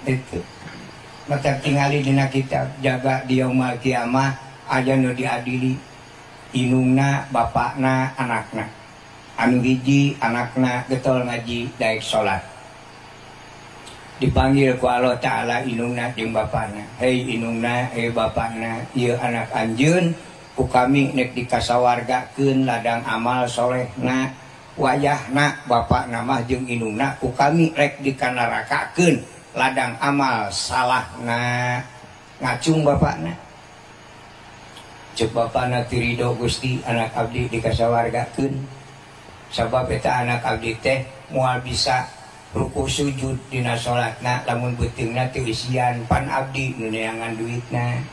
Itu mata tingali dina kitab jaga di yaumul kiamah aya nu diadili inungna bapakna anakna anu hiji anakna getol ngaji daek salat dipanggil ku Allah Ta'ala inungna jeung bapakna hei inungna hei bapakna ieu anak anjeun ku kami nek dikasawargakeun ladang amal solehna wayahna bapakna mah jeung inungna ku kami rek dikanarakakeun ladang amal salahna ngacung bapakna cek bapakna teu ridho Gusti anak abdi dikasawargakeun sabab eta anak abdi teh moal bisa ruku sujud dina salatna lamun beuteungna teu isian pan abdi nu neangan duitna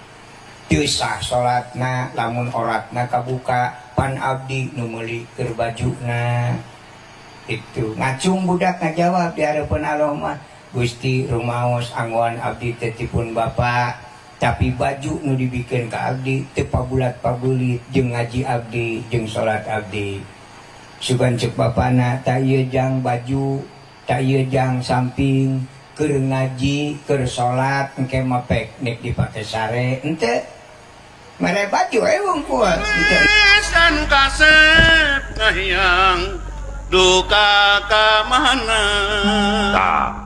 teu sah salatna lamun oratna kabuka pan abdi nu meuli keur bajuna itu ngacung budak ngajawab di hareupeun Allah mah Gusti rumaos anggoan abdi teh tipun bapa tapi baju nu dibikeun ka abdi teu pabulat-pabulit jeung ngaji abdi jeung salat abdi sugan ceuk bapana ta ieu jang baju ta ieu jang samping keur ngaji keur salat engke mah pek nek dipake sare henteu mere baju we wungkul henteu san kasep kahiyang duka ka mana tah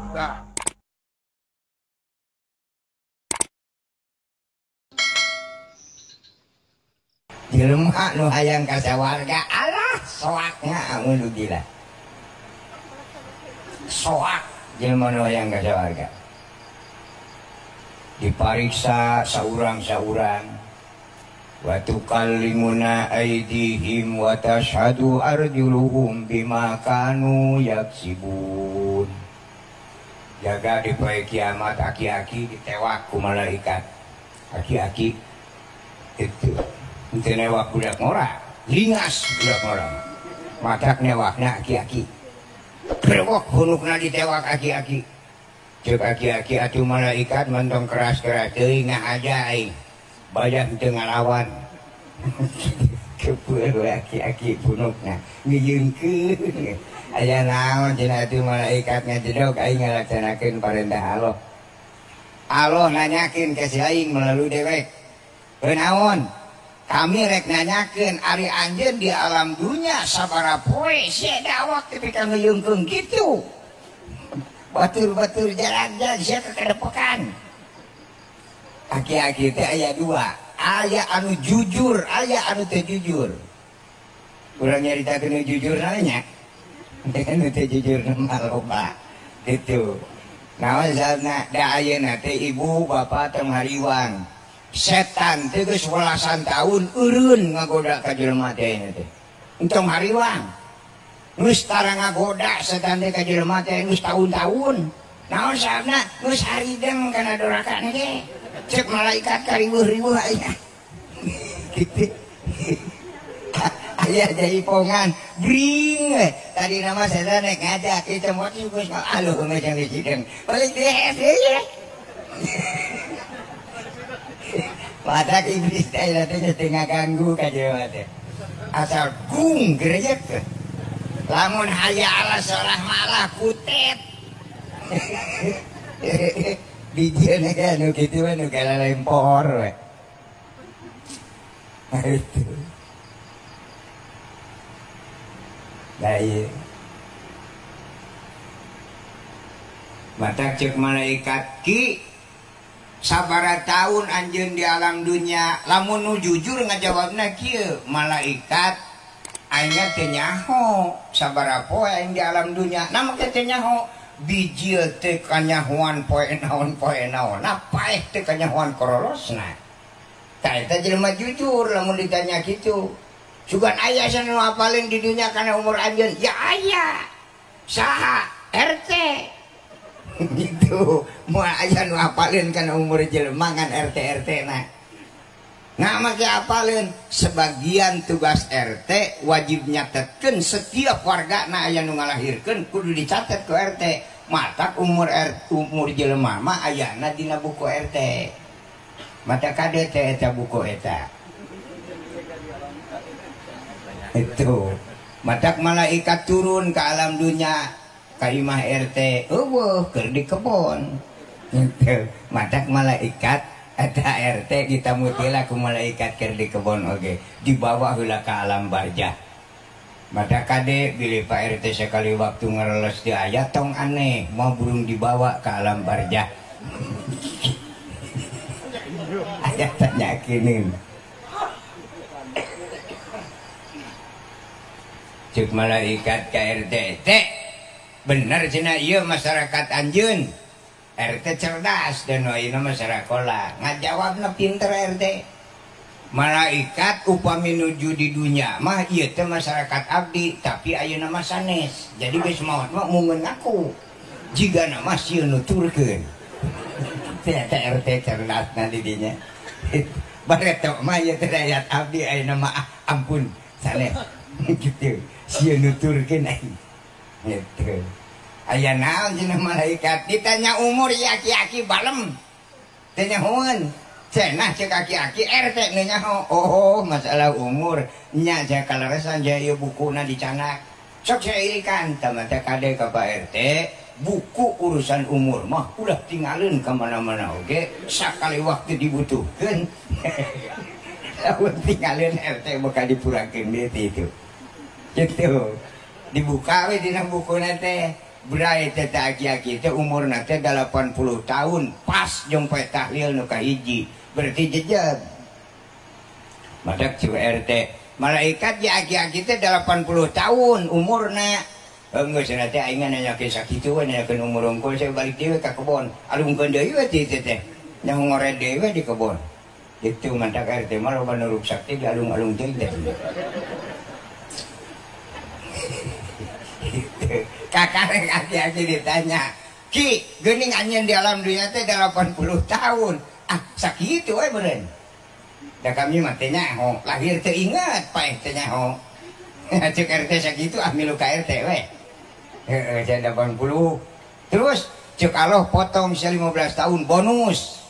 jelema nu hayang ka sawarga alah soakna amun gila soak jelema nu hayang ka sawarga dipariksa saurang-saurang wa tukallimuna aydihim wa tashhadu arjuluhum bima kanu yaksibun jaga di poe kiamat aki-aki ditewak ku malaikat aki-aki itu henteu newak budak ngora lingas budak ngora matak newakna aki-aki grewok hunukna ditewak aki-aki ceuk aki-aki atuh malaikat mentong keras-keras teuing ngahaja aing bayah henteu ngalawan kepeul aki-aki hunukna ngieungkeun aya naon cenah atuh malaikat ngajedog aing ngalaksanakeun parentah Allah Allah nanyakeun ka si aing melalui dewek naon kami rek nanyakeun ari anjeun di alam dunya sabaraha poe sia dawak tepi ka ngeuyeungkeun kitu batur-batur jalan-jalan sia kekedepokan aki-aki teh aya dua aya anu jujur aya anu teu jujur urang nyaritakeun nu jujur nanya anu teu jujur mah loba kitu naon sababna da ayeuna teh ibu bapa tong hariwang setan teh geus welasan tahun eureun ngagoda ka jelema teh teh entong hariwang geus tara ngagoda setan teh ka jelema teh geus tahun-tahun naon sababna geus harideng kana doraka teh cek malaikat kariweuh-riweuh aya kitu aya jaipongan bring we tadi nama setan rek ngajak kitu moal geus aluh geus hideng balik dees deui matak iblis teh teh teu ngaganggu ka jelema teh asal gung gerejek teh lamun haya ala solah malah kutet bijieun ge anu kitu we nu galalempor we itu da ieu matak ceuk malaikat ki sabaraha tahun anjeun di alam dunya lamun nu jujur ngajawabna kieu malaikat aing teu nyaho sabaraha poe aing di alam dunya na make teu nyaho bijil teu kanyahoan poe naon nah paeh teu kanyahoan korolosna tah eta jelema jujur lamun ditanya kitu sugan aya cenah nu apaleun di dunya kana umur anjeun ya aya saha RT gitu moal aya nu apaleun kana umur jelema ngan RT RT na nah make apaleun sebagian tugas RT wajib nyatetkeun setiap warga na aya nu ngalahirkeun kudu dicatet ku RT matak umur umur jelema mah ayana dina buku RT mata kade teh eta buku eta itu matak malaikat turun ke alam dunia ka imah RT eueuh keur di kebon Gitu. Matak malaikat eta RT ditamu teh ku malaikat keur di kebon oge dibawa heula ka alam barjah. Maka kade bilih Pak RT sekali waktu ngereles di aya tong aneh mau burung dibawa ke alam barjah. Aya tanyakinin. Cek malaikat ka RT teh bener cenah ieu masyarakat anjeun. RT cerdas dan ayeuna masyarakat ngajawabna pinter RT. Malaikat upami nuju di dunia mah ieu teh masyarakat abdi tapi ayeuna mah sanes. Jadi geus maot mah mungeun ngaku. Jigana mah sieun nuturkeun. Teh RT cerdasna di dinya. Bareto mah ieu teh rakyat abdi ayeuna mah ampun sanes. Gitu. Sieun nuturkeun aing. Gitu. Aya naon cenah malaikat ditanya umur aki-aki balem. Teh nyahoeun. Cenah cek aki-aki RT nu nyaho. Oh, masalah umur nya saya kaleresan saya ieu bukuna dicanak. Sok saya irikan tah mah teh kade ka Pak RT, buku urusan umur mah ulah tinggalin ka mana-mana oge, sakali waktu dibutuhkeun. Lamun tinggalin RT bakal dipurangkeun deui itu. Gitu. Dibuka we dina bukuna teh. Berai teh aki-aki teh umurna teh 80 tahun pas jeung poe tahlil nu kahiji berarti jejeg. Madak cu RT malaikat ya aki-aki teh 80 tahun umurna. Geus cenah teh aing nanyakeun sakitu we nanyakeun umur unggul saya balik deui ka kebon. Alungkeun deui we teh teh. Nyaho ngored deui we di kebon. Gitu mantak RT mah loba nu ruksak teh dialung-alung teuing teh. Kakak aki-aki ditanya, Ki, geuning anjeun di alam dunia teh 80 tahun. Ah, sakitu we beureun. Da kami mah teh nyaho, lahir teu inget, paeh teh nyaho. Cek RT sakitu ah milu ka RT we. Heeh, saya 80. Terus cek Allah potong saya 15 tahun bonus.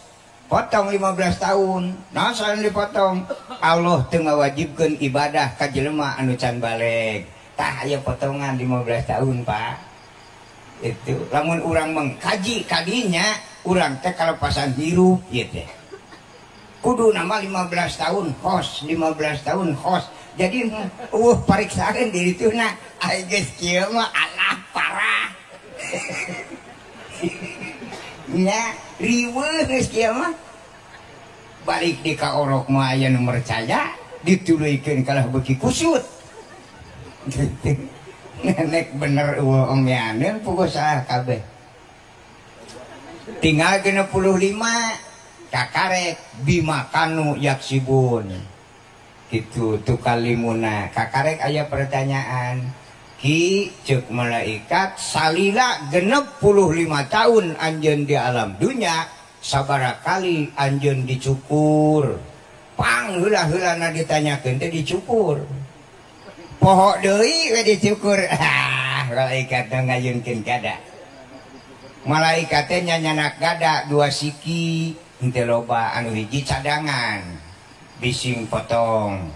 Potong 15 tahun. Nah, salah dipotong. Allah teu ngawajibkeun ibadah ka jelema anu can baleg. Tah aya potongan 15 tahun Pak. Itu lamun urang mengkaji kadinya urang teh kalepasan hirup ieu teh. Kudu nama 15 tahun kos, 15 tahun kos. Jadi eueuh pariksakeun diri tuna ai geus kieu mah alah parah. Nya riweuh geus kieu mah. Balik di ka orok mah aya nu percaya dituluykeun kalah beuki kusut. Nenek bener eueuh omyaneun puguh salah kabeh. Tinggal 65 kakarek bimakanu yaksibun. Gitu tukalimuna. Kakarek aya pertanyaan. Ki ceuk malaikat salila 65 tahun anjeun di alam dunya sabaraha kali anjeun dicukur. Pang heula-heulana ditanyakeun teh dicukur. Poho deui we dicukur. Ah, malaikat teh ngayunkeun gada. Malaikat teh nyanyanak gada dua siki, henteu loba anu hiji cadangan. Bising potong.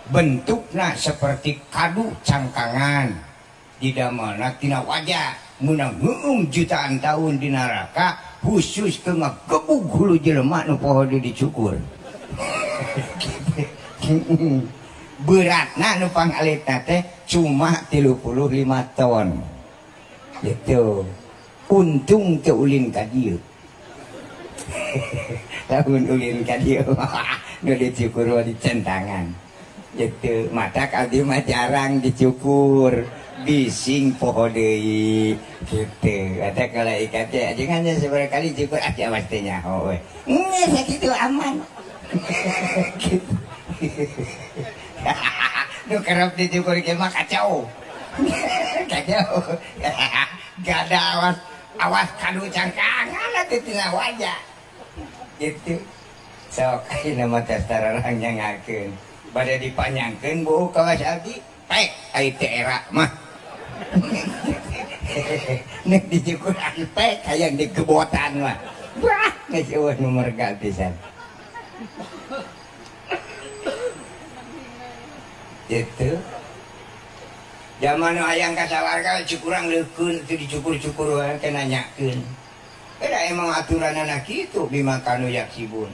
Bentukna seperti kadu cangkangan. Didamelna tina wajah meunang heung jutaan tahun di neraka khusus ke ngagebug hulu jelema nu poho deui dicukur. Beratna nu pangalitna teh cuma 35 ton. Gitu. Untung teu ulin ka dieu. Lamun ulin ka dieu nu dicukur mah dicentangan. Gitu. Matak abdi mah jarang dicukur. Bising poho deui. Gitu. Eta malaikat teh ajengan sabaraha kali cukur ah awas teh nyaho we. Geus sakitu aman. Gitu. Nu kerap dicukur ge mah kacau. Kacau. Gada awas awas kadu cangkangan atuh tina wajah. Gitu. Sok ayeuna mah tos tararang nyangakeun. Bade dipanjangkeun buuk kawas abdi, pek ai teh era mah. Nek dicukuran pek hayang digebotan mah. Wah, geus eueuh nu merga pisan. Gitu. Zaman nu hayang ka sawarga cukurang leukeun teu dicukur-cukur wae teh nanyakeun. Beda emang aturan anak itu bima kanu yaksibun.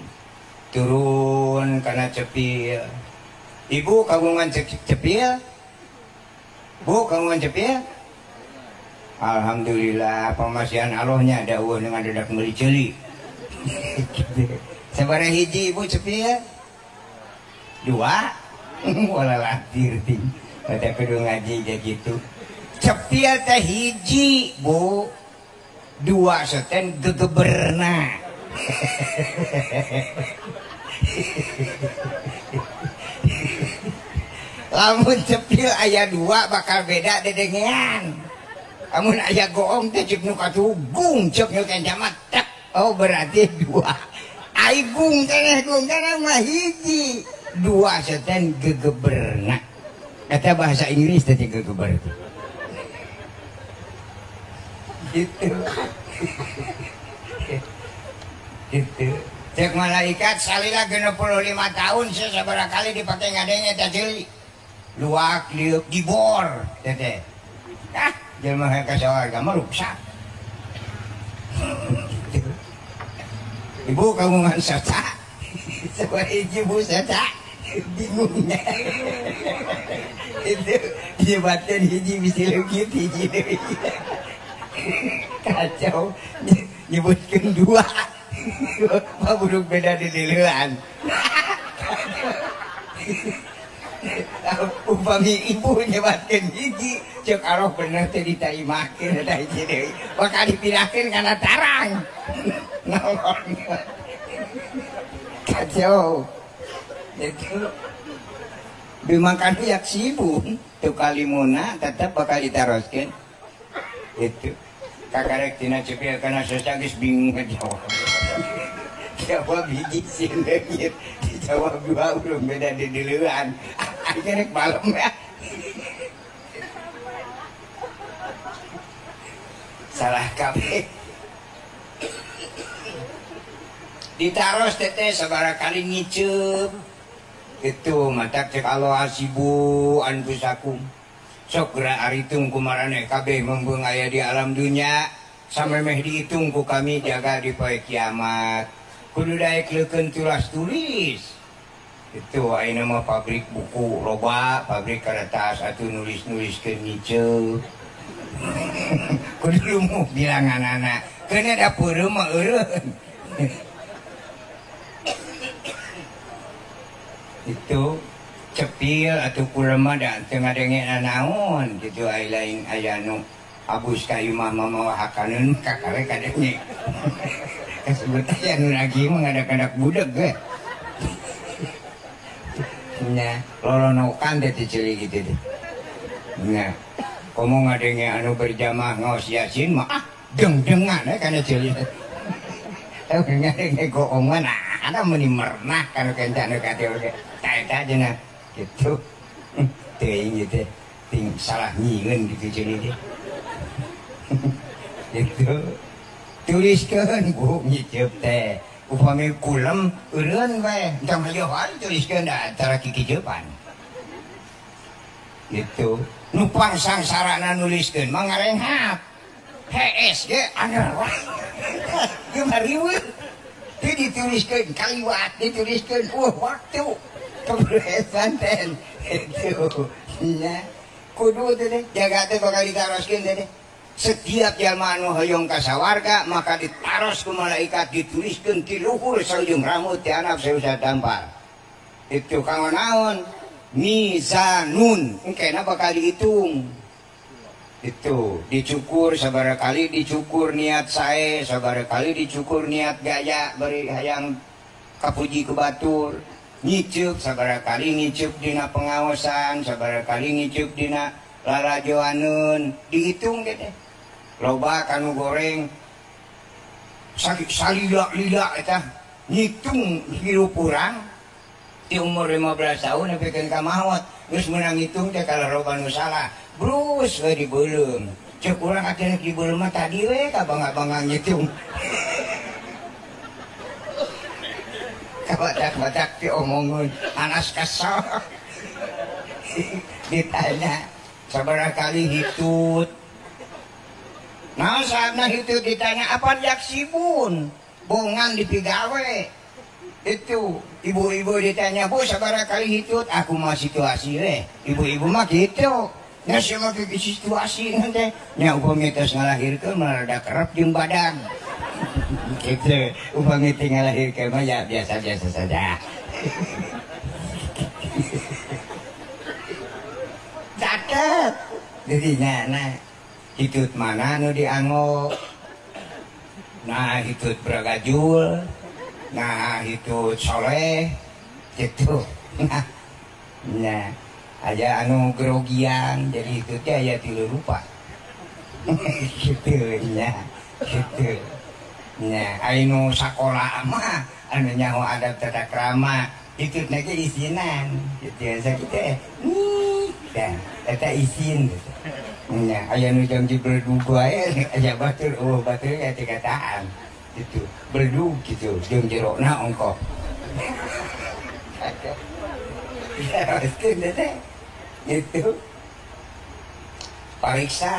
Turun karena cepil. Ibu kagungan cepil? Bu kagungan cepil? Alhamdulillah pemasihan Allahnya ada eueuh dengan dadak meuli ceuli. Sabaraha hiji ibu cepil? Dua. Wala latir ting. Pada kudu ngaji jadi gitu. Cepil teh hiji, Bu. Dua seten gegeberna. Lamun cepil aya dua bakal beda dedengean. Lamun aya goong teh ceuk nu katugung ceuk nu kenca tek. Oh berarti dua. Ai gung keneh gung keneh mah hiji. Dua seten gegeberna. Kata bahasa Inggris teh gegeber teh. Gitu. Gitu. Cek malaikat salila 65 tahun sabaraha kali dipake ngadenge teh ceuli. Luak liuk dibor teh. Ah, jelema ka sawarga mah ruksak. Ibu kagungan sota. Sabaraha hiji bu sota? Bingungnya. Itu dibatin hiji bisi leungit hiji deui. Kacau nyebutkeun dua. Mah buruk beda di dileuan. Upami ibu nyebatkeun hiji ceuk aroh bener teh ditarimakeun eta hiji deui. Bakal dipindahkeun kana tarang. Nolong. Kacau. Itu dimakan yaksibun tu kalimuna tetap bakal ditaroskeun. Itu kakarek tina cepil kana sesa geus bingung ngajawab. Jawab hiji sieun leungit, dijawab dua urang beda di dileuan. Aing rek balem ya. Salah kabeh. Ditaros teteh sabaraha kali ngiceup. Itu matak cek Allah asibu anfusakum. Sok geura aritung ku maraneh kabeh meungbeung aya di alam dunya sampai meh dihitung ku kami jaga di poe kiamat. Kudu daek leukeun tulas tulis. Itu ayeuna mah pabrik buku loba, pabrik kertas atuh nulis-nuliskeun ngiceup. Kudu lumuh bilanganana. Keuna da peureum mah eureun. Itu cepil atau kurema dan teu ngadenge naon kitu ai lain aya nu abus ka imah mamawa hakaneun kakare kadenge. Kasebut aya nu lagi mah ngadak-ngadak budeg we. Nya lolonokan teh ceuli kitu teh. Nya komo ngadenge anu berjamaah ngaos Yasin mah ah deng-dengan we kana ceuli. Teu ngadenge goongan ada meuni mernah kana kenca nu ka teh oge. Eta cenah gitu. Teuing ieu teh ting salah nyieun kitu ceuli teh. Gitu. Tuliskeun bu ngiceup teh. Upami kulem eureun we, entong hayohan tuliskeun da antara kikiceupan. Gitu. Nu pangsangsarana nuliskeun mah ngarenghap. HS ge anger wae. Ieu mah riweuh. Teu dituliskeun kaliwat, dituliskeun waktu. Keberesan teh. Itu. Nya kudu teh jaga teh bakal ditaroskeun teh. Setiap jalma anu hoyong ka sawarga maka ditaros ku malaikat dituliskeun ti luhur saujung rambut ti anak sausah dampal. Itu kanggo naon? Mizanun. Engkena bakal dihitung. Itu dicukur sabaraha kali dicukur niat sae, sabaraha kali dicukur niat gaya bari hayang kapuji ku batur. Ngiceup sabaraha kali ngiceup dina pengaosan, sabaraha kali ngiceup dina lalajoaneun, dihitung teh. Loba kanu goreng sakit salila-lila eta ngitung hirup urang di umur 15 tahun nepikeun ka maot geus meunang ngitung teh kalah loba nu salah. Brus we dibeuleum. Ceuk urang atuh dibeuleum mah tadi we ka bangga-bangga ngitung. Kabadak-badak diomongeun anas kesel. Ditanya sabaraha kali hitut. Nah saatna itu ditanya apa yaksibun bongan dipigawe. Itu ibu-ibu ditanya bu sabaraha kali hitut aku mah situasi we. Ibu-ibu mah gitu. Nya sia mah situasi teh. Nya upami tos ngalahirkeun mah rada kerep jeung badan. Gitu. Upami teh ngalahirkeun mah ya biasa-biasa saja. Catet. Jadi nya nah hitut mana nu dianggo. Nah hitut beragajul. Nah itu soleh gitu. Nah aja anu gerogian jadi itu teh aya tilu rupa. Gitu nya gitu. Nya anu sakola mah anu nyaho adab tata krama itu teh isinan gitu sakitu teh. Nih eta isin gitu. Nya aya nu jam diberdug wae aya batur oh batur ya teu kataan. Itu berdug gitu jeung jerona ongkoh. Ya teh itu pariksa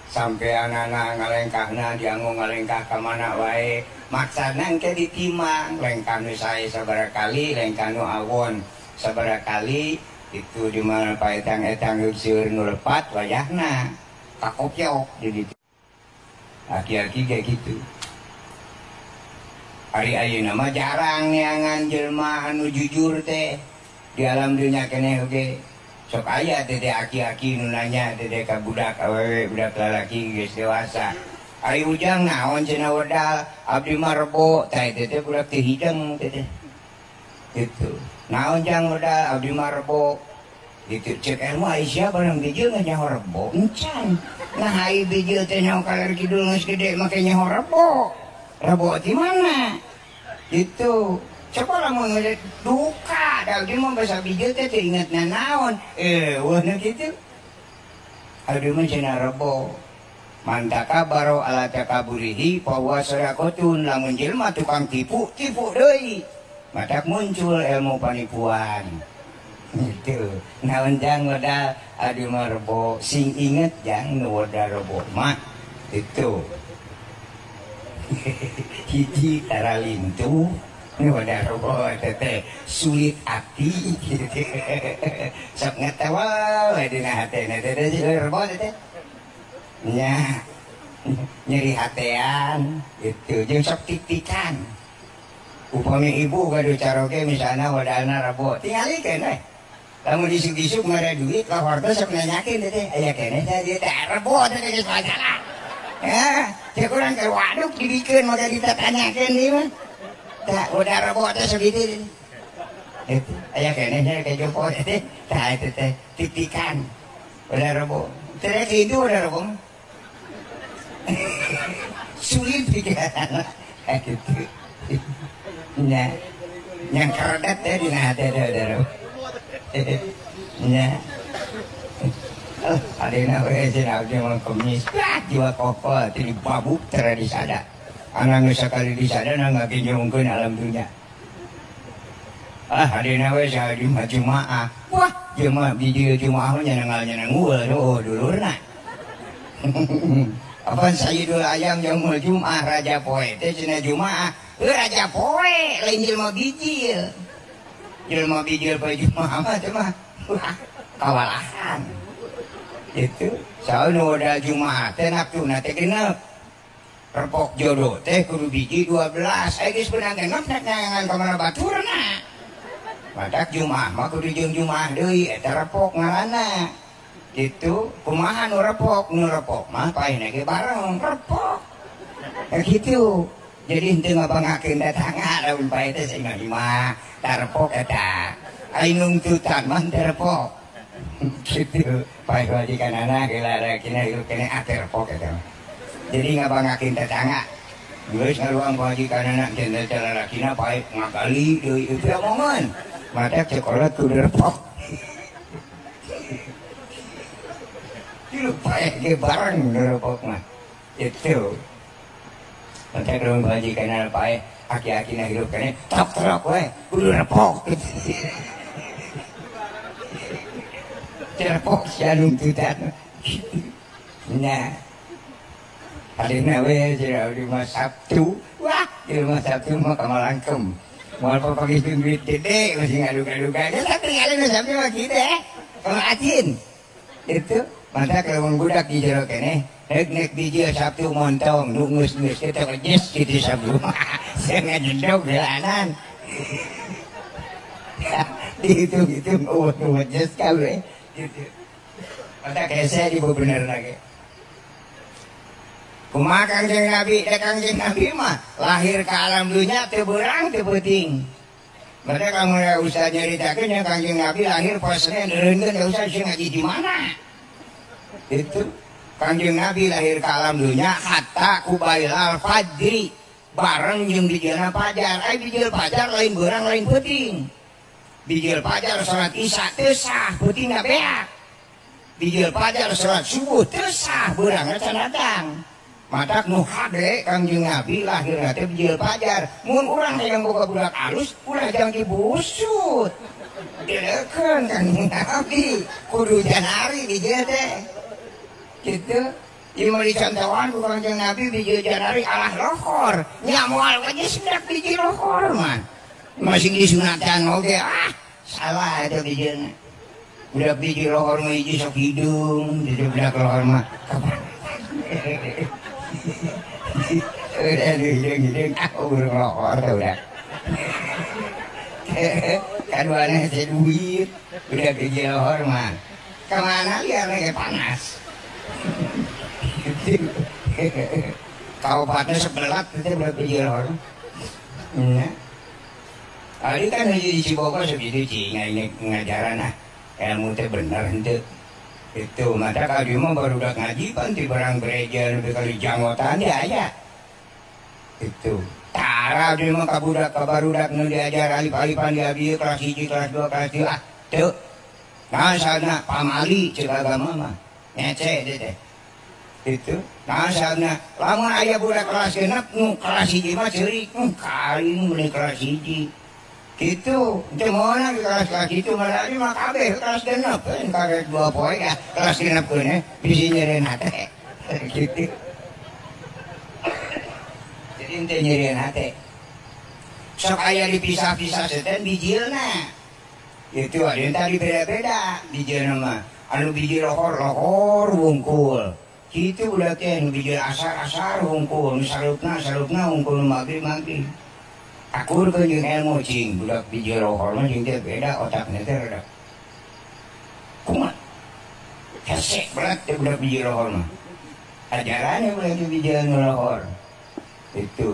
sampai anak-anak ngalengkahna dianggo ngalengkah ka mana wae maksana engke ditimang lengkah nu sae sabaraha kali lengkah nu awon sabaraha kali itu di mana paetang-etang seueur nu lepat wayahna kakopiok di ditu. Aki-aki kayak gitu. Ari ayeuna mah jarang neangan jelema anu jujur teh di alam dunya keneh oge. Sok aya teh aki-aki nu nanya teh ka budak awewe budak lalaki geus dewasa. Ari ujang naon cenah wedal abdi mah rebo tah teh teh budak teh hideng teh teh. Gitu. Naon jang wedal abdi mah rebo. Gitu cek ilmu Aisyah barang bijil geus nyaho rebo encan. Nah ai bijil teh nyaho kaler kidul geus gede make nyaho rebo. Rebo di mana? Itu. Coba lamun duka, da abdi mah basa bijil teh teu inget nanaon. Weuh kitu. Abdi mah cenah rebo. Mantaka baro ala takaburihi fa huwa sadaqatun lamun jelema tukang tipu, tipu deui. Matak muncul ilmu panipuan. Gitu. Naon jang wedal abdi mah rebo, sing inget jang nu wedal rebo mah. Itu. Hiji taralintu nu udah rebo teh sulit hati gitu. Sok ngatawa we dina hatena teh rebo teh. Nya nyeri hatean gitu jeung sok tik-tikan. Upami ibu gaduh caroge misalna wadalna rebo tingalikeun we. Lamun isuk-isuk ngare duit ka horta sok nanyakeun teh aya keneh teh rebo teh geus masalah. Ya, cek urang ke waduk dibikeun maka ditatanyakeun ieu mah. Tah udah rebo teh sakitu. Itu aya keneh nya ka jompo teh. Tah eta teh titikan. Udah rebo. Teh kitu udah rebo. Sulit pikiran. Gitu. Nya. Yang keredet teh dina hate teh udah rebo. Nya. Adina we cenah abdi mah kemis jiwa kokol teh dibabuk teh disada. Anak nu sakali disada na ngaginjungkeun alam dunya. Ah adina we saha di jumaah. Wah, jelema di jumaah mah nyanangal-nyanangul oh dulurna. Apan sayyidul ayam yaumul jumaah raja poe teh cenah jumaah. Raja poe lain jelema bijil. Jelema bijil poe jumaah mah teh mah wah kawalahan. Itu saha nu modal jumaah teh naktuna teh genep. Repok jodoh teh kudu biji 12. Aya geus beunang genep nek neangan ka mana baturna. Matak jumaah mah kudu jeung jumaah deui eta repok ngaranna. Gitu kumaha nu repok mah paehna ge bareng repok. Gitu. Jadi henteu ngabangakeun datanga lamun paeh teh sing mah tah repok eta. Ai nungtutan mah teu repok. Gitu. Paeh majikanana geura kina hirup keneh teu repok eta. Jadi ngabangakeun tetangga. Geus ngaluang majikanana jeung lalakina paeh ngagali deui itu omongan. Matak cekolat kudu repok. Tilu paeh ge bareng repok mah. Itu. Matak lamun majikanana paeh aki-akina hirup keneh tok trok we kudu repok. Repok sia nungtutan. Nah. Adina we cenah abdi mah Sabtu. Wah, jelema Sabtu mah kamalangkem. Moal papanggih jeung duit gede masih ngaduk-adukan. Ya tapi ngalih Sabtu mah kitu eh. Kamaacin. Itu mata kalau budak di jero keneh, nek di Sabtu montong nu geus-geus teh lejes kitu Sabtu. Saya ngajedog jalanan. Dihitung-hitung eueuh lejes kabeh. Gitu. Mata kese di bener lagi. Kumaha Kangjeng Nabi, da Kangjeng Nabi mah lahir ke alam dunia teu beurang teu peuting. Mata kamu usah nyaritakeun nya Kangjeng Nabi lahir poe Senin reundeun da usah sieun ngaji di mana. Itu Kangjeng Nabi lahir ke alam dunia hatta kubailal fajri bareng jeung bijilna fajar. Ai bijil fajar lain beurang lain peuting. Bijil fajar salat isya teu sah, peutingna beak. Bijil fajar salat subuh teu sah, beurangna can datang. Matak nu hade Kangjeng Nabi lahirna teh bijil fajar. Mun urang hayang boga budak alus, ulah jang dibusut. Dileukeun Kangjeng Nabi, kudu janari bijil teh. Gitu. Ieu mah dicontohan ku Kangjeng Nabi bijil janari alah lohor. Nya moal we geus budak bijil lohor mah. Masih disunatan oge ah, salah eta bijilna. Budak bijil lohor mah hiji sok hidung, jadi budak lohor mah. Udah hidung-hidung, ah urang lohor teh udah. Kaduana teh duit, budak bijil lohor mah. Kamana liar ge panas. Kaupatna sebelat teh budak bijil lohor. Nya. Ari kan hiji di Cibogo segitu cing ngajaran ah ilmu teh bener henteu. Itu mata kali mah barudak ngaji pan ti barang gereja nepi kali janggotan dia aya. Itu tara dia mah ka budak ka barudak nu diajar alif-alifan di abdi kelas 1 kelas 2 kelas 3 ah teu. Nah sana pamali ceuk agama mah ngece teh. Itu nah sana lamun aya budak kelas 6 nu kelas 1 mah ceurik kali nu kelas 1. Gitu, itu mana di kelas-kelas itu malah ini mah kabeh kelas genep kan karek 2 poe ya kelas genep keun bisi nyerieun hate. Gitu. Jadi ente nyerieun hate. Sok aya dipisah-pisah seten bijilna. Itu ada yang tadi beda-beda bijilna mah. Anu bijil lohor-lohor wungkul. Kitu udah teh nu bijil asar-asar wungkul, nu salupna-salupna wungkul magrib-magrib. Akur ke jeung ilmu cing budak bijil lohor mah jeung teh beda otakna teh rada kumaha hese berat teh budak bijil lohor mah ajarannya budak bijil lohor itu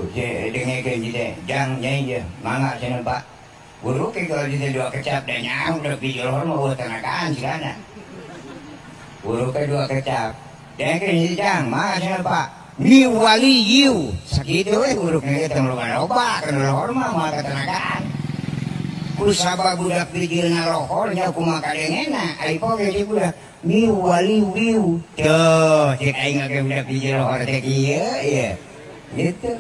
dengekeun teh jang nyai je mangga cenah Pak guru ke kalau di dua kecap da nyaho budak bijil lohor mah eueuh tenagaan sigana guru ke dua kecap dengekeun jang mangga cenah Pak mi waliyu sakitu we guru ge teh loba kana lohor mah moal katenagaan ku sabab budak bijilna lohor nya kumaha kadengena ari poe ge budak mi waliyu tuh cek aing ge budak bijil lohor teh kieu ieu gitu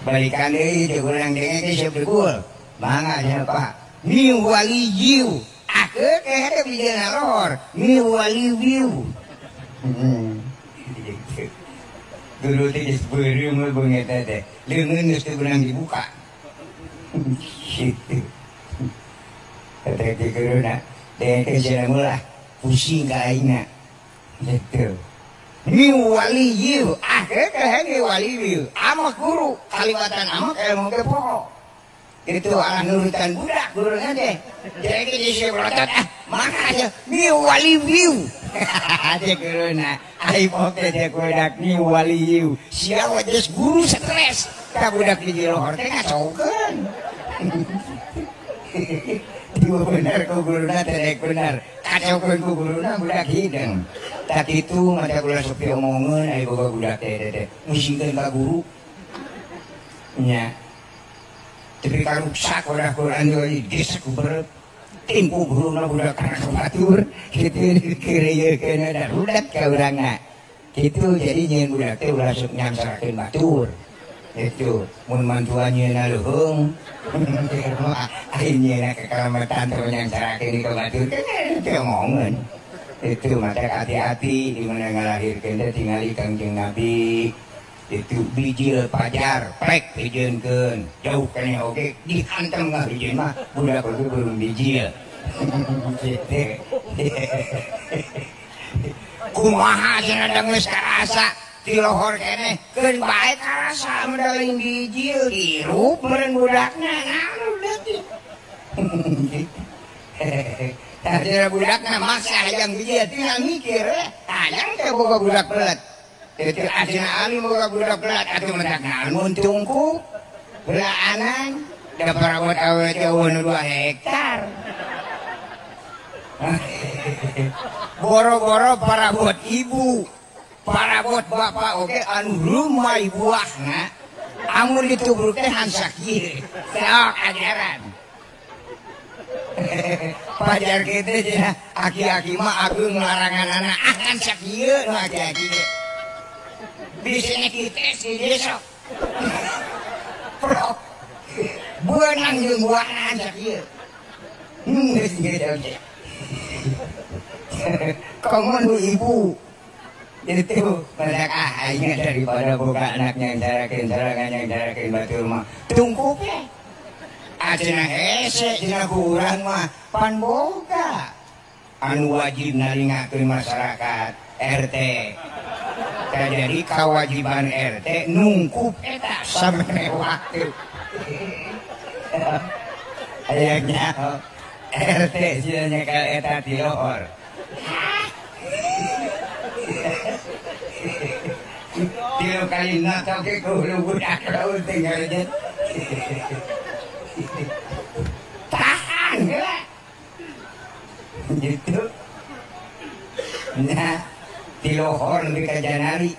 balikan deui teh urang denge ge siap degul mangga cenah Pak mi waliyu akeuk teh bijilna lohor mi waliyu Guru teh geus beureum we beungeut teh. Leungeun geus teu beunang dibuka. Gitu. Teh teh guruna teh teh cenah meulah pusing ka aingna. Gitu. Mi waliyu, ah teh mi waliyu. Amak guru, kaliwatan amak ilmu ge poho. Itu alah nurutan budak guruna teh. Jadi geus berotot ah, maka mi waliyu. Cek guruna, ai poke cek budak mi waliyu. Sia geus guru stres, ka budak di lohor teh ngacaukeun. Ieu bener ku guruna teh rek bener. Kacaukeun ku guruna budak hideng. Tak kitu mata kula sok diomongeun ai boga budak teh teh. Musingkeun ka guru. Nya. Tapi karuksak udah Quran deui gesek ku berep. Timpu guruna budak kana batur kitu dikeureuyekeun da rudet ka urangna. Kitu jadi nyeun budak teh ulah sok nyangsarakeun batur. Itu mun mantuan nyeuna leuheung ai nyeuna kekalamatan teh nyangsarakeun ka batur teu omongeun. Itu mata hati-hati di mana ngalahirkeun teh tingali Kangjeng Nabi. Itu bijil pajar pek hijeunkeun jauh keneh oge dihantem ngahijin mah budak oge belum bijil. Gitu. Kumaha cenah da geus karasa ti lohor keneh keun bae karasa mun lain bijil hirup meureun budakna naon udah teh. Tah budakna maksa hayang bijil tinggal mikir hayang teh boga budak belet. Itu asina alim boga budak belat atuh mentak mun tungku belaanan da parawat awewe teh eueuh nu 2 hektar. Boro-boro parabot ibu, parabot bapak oge anu lumai buahna amun ditubruk teh hansak ieu. Sok ajaran. Pajar kitu cenah aki-aki mah ageung laranganana ah hansak ieu nu aki-aki. Bisanya kita sih besok. Prok. Buanang jeung buahna hansak ieu. Geus gitu oge. Komo nu ibu. Itu mendak ah aing daripada boga anaknya yang darakeun sarangan yang darakeun batur mah. Tungku we. Acenah hese cenah ku urang mah pan boga. Anu wajib naringakeun masyarakat RT. Jadi kewajiban RT nungkup eta samene waktu. Ayahnya RT sia nyekel eta ti lohor. Tilu kali natok ge kudu budak laut teh ngarejet. Tahan heula. Gitu. Nah, di lohor di kajanari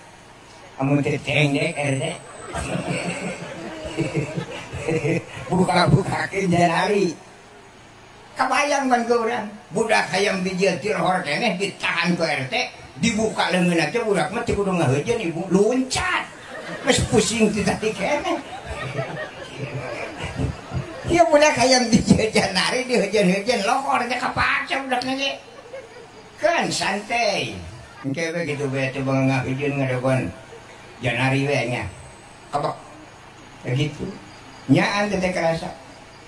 amun teh cengdek RT. Buka-bukakeun janari. Kabayang kan ke urang, budak hayang bijil ti lohor keneh ditahan ku RT, dibuka leungeunna teh budak mah teu kudu ngaheujeun ibu loncat. Geus pusing ti tadi keneh. Ieu budak hayang bijil janari diheujeun-heujeun lohor teh kapaksa budakna ge. Kan santai. Engke we kitu bae teh ngaheujeun ngadagoan janari we nya. Kabak. Begitu. Nyaan teh kerasa.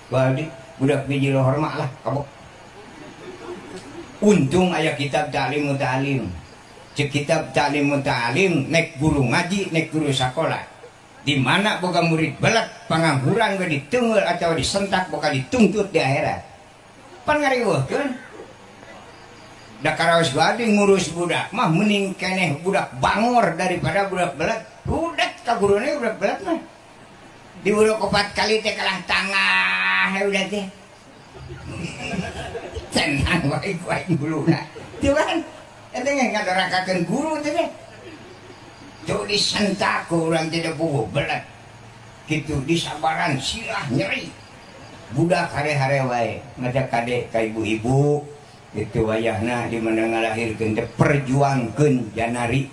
Badi budak biji lohor mah lah kabok. Untung aya kitab Ta'lim Muta'alim. Cek kitab Ta'lim Muta'alim nek guru ngaji, nek guru sakola. Di mana boga murid belet pangangguran we diteunggeul atawa disentak boga dituntut di akhirat. Pan ngariweuhkeun. Da karaos badi ngurus budak mah mending keneh budak bangor daripada budak belet. Budak ka gurune budak belet mah. Diuruk 4 kali teh kalah tangah udah teh. Tenang wae ku aing guluna. Teu kan eta ge ngadorakakeun guru teh teh. Tuh disentak ku urang teh puguh belet. Kitu disabaran silah nyeri. Budak hare-hare wae ngajak kade ka ibu-ibu itu wayahna di mana ngalahirkeun teh perjuangkeun janari.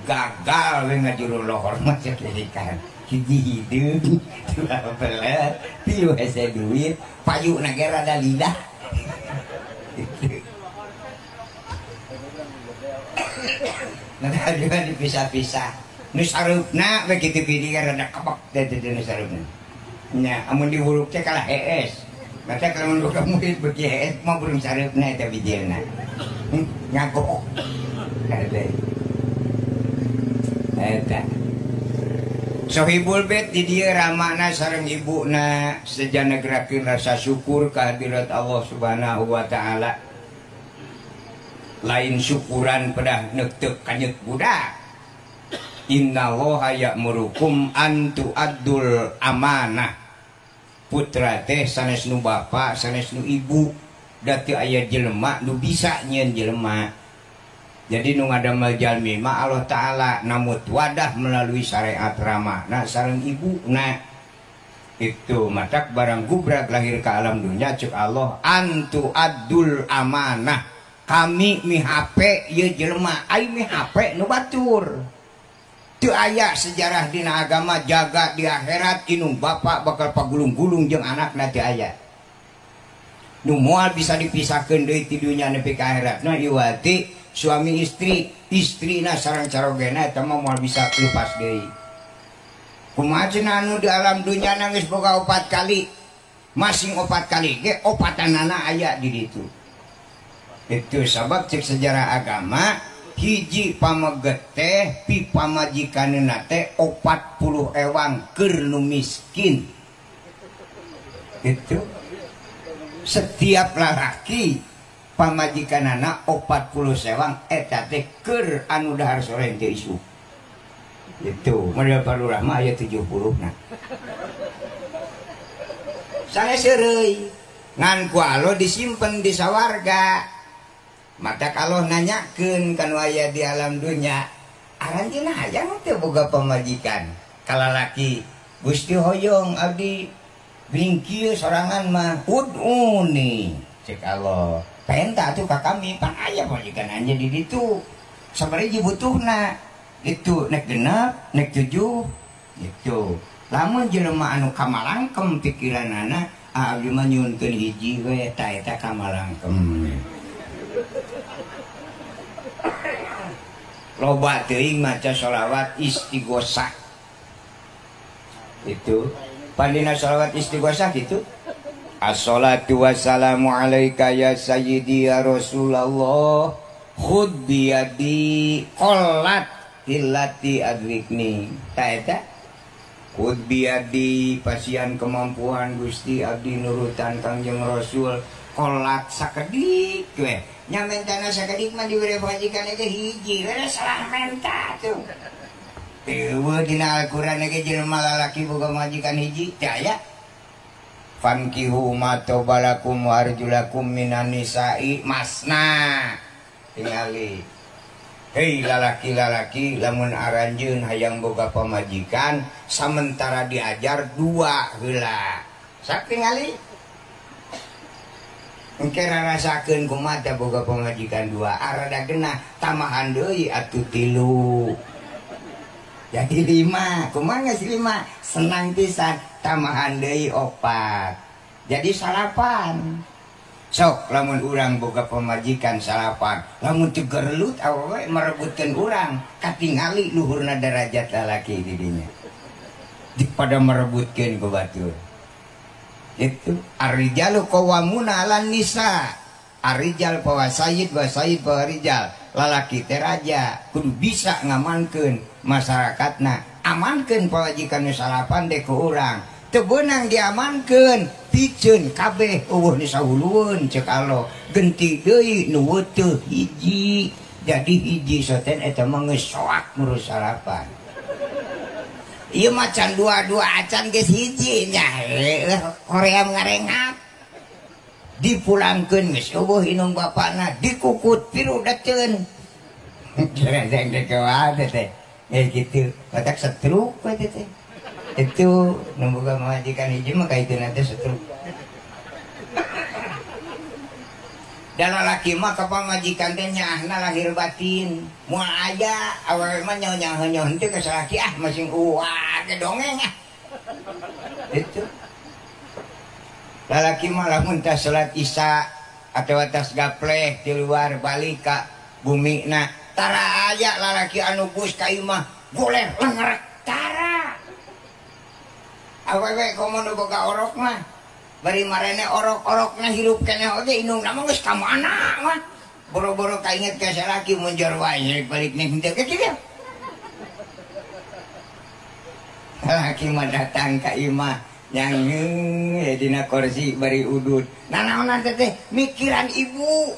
Gagal we ngajuru lohor mah cek. Hiji hideung, dua belet, tilu hese duit, payu na ge rada lidah. Nah, tadi mah dipisah-pisah. Nu sareupna we kitu pidi rada kebek teh teh nu sareupna. Nya, amun diwuruk teh kalah hees. Mata kalau mun boga murid beuki hees mah burung sareupna eta bijilna. Ngagok. Eta. Sohibul bait di dieu ramana sareng ibuna sejana gerakeun rasa syukur kehadirat Allah Subhanahu wa taala. Lain syukuran pedah neukteup kanyeut budak. Innallaha ya'murukum an tu'addul amanah. Putra teh sanes nu bapa, sanes nu ibu, da teu aya jelema nu bisa nyieun jelema. Jadi nu ngadamel jalmi mah Allah Ta'ala namut wadah melalui syariat ramahna sareng ibuna. Itu matak barang gubrak lahir ke alam dunia cek Allah antu adul amanah. Kami mihape ieu jelema, ai mihape nu batur. Teu aya sejarah dina agama jaga di akhirat inung bapak bakal pagulung-gulung jeung anakna teu aya. Nu moal bisa dipisahkeun deui ti dunya nepi ka akhiratna iwati suami istri, istrina sareng carogena eta mah moal bisa lepas deui. Kumaha cenah anu di alam dunya geus boga 4 kali. Masing 4 kali ge opatanana aya di ditu. Itu sabab cek sejarah agama hiji pameget teh pi pamajikanna teh 40 ewang keur nu miskin. Itu setiap lalaki pamajikanana 40 sewang eta teh keur anu dahar sore teu isuk. Itu model Parlurah mah aya 70 na. Sanes seureuy ngan ku Allah disimpen di sawarga. Mata kalau nanyakeun kan aya di alam dunya, aranjeunna hayang teu boga pamajikan. Kalalaki Gusti hoyong abdi bingkieu sorangan mah uduni cek Allah. Penta atuh ka kami pan aya pamajikan anjeun di ditu. Sabaraha butuhna? Itu nek 6, nek 7 gitu. Lamun jelema anu kamalangkem pikiranana, abdi mah nyuhunkeun hiji we eta eta kamalangkem. Loba teuing maca sholawat istighosah. Itu pandina sholawat istighosah gitu. Assalatu wassalamu alaika ya sayyidi ya Rasulullah, khudh biyadi qallat illati adrikni. Ta eta khudh biyadi pasian kemampuan Gusti abdi nurutan Kangjeng Rasul kolak sakedik we. Nya mentana sakedik mah dibere pamajikan ge hiji we salah menta tuh. Teu dina Al-Qur'an ge jelema lalaki boga majikan hiji teu aya. Fankihu ma tobalakum warjulakum minan nisa'i masna. Tingali. Hei lalaki-lalaki lamun aranjeun hayang boga pamajikan samentara diajar 2 heula. Sak tingali. Engke rarasakeun kumaha teh boga pamajikan 2, arada genah tambahan deui atuh 3. Jadi 5, kumaha geus 5? Senang pisan tambahan deui 4. Jadi 8. Sok lamun urang boga pamajikan 8, lamun teu gerelut awewe merebutkeun urang, katingali luhurna derajat lalaki di dinya. Pada merebutkeun ku batur. Itu ar-rijalu qawwamuna 'alan nisa. Ar-rijal pawa sayyid wa sayyid pawa rijal. Lalaki teh raja kudu bisa ngamankeun masyarakatna. Amankeun pawajikan nu 8 deh ku urang. Teu beunang diamankeun, piceun kabeh eueuh nu sahulueun ceuk Allah. Genti deui nu weuteut hiji. Jadi hiji soten eta mah geus soak ngurus 8. Ieu macan 2-2 acan geus hiji nya Korea ngarengap. Dipulangkeun geus eueuh indung bapana dikukut pirudeteun. Jereng dek wae teh. Ya gitu, batak setruk we teh. Itu nu boga pamajikan hiji mah kaituna teh setruk. Dan lalaki mah ka pamajikan teh nyaahna lahir batin. Moal aya awewe mah nyaho-nyaho henteu ka salaki ah masing uwa ge dongeng ah. Itu. Lalaki mah lamun tas salat isya atawa tas gapleh di luar balik ka bumina tara aya lalaki anu bus ka imah goler lengrek tara. Awewe komo nu boga orok mah bari marene orok-orokna hirup keneh oge indungna mah geus ka mana mah. Boro-boro kainget ka salaki munjor wae balik ning henteu kitu. Lalaki mah datang ka imah nyangeung dina kursi bari udud. Nanaonan teh mikiran ibu.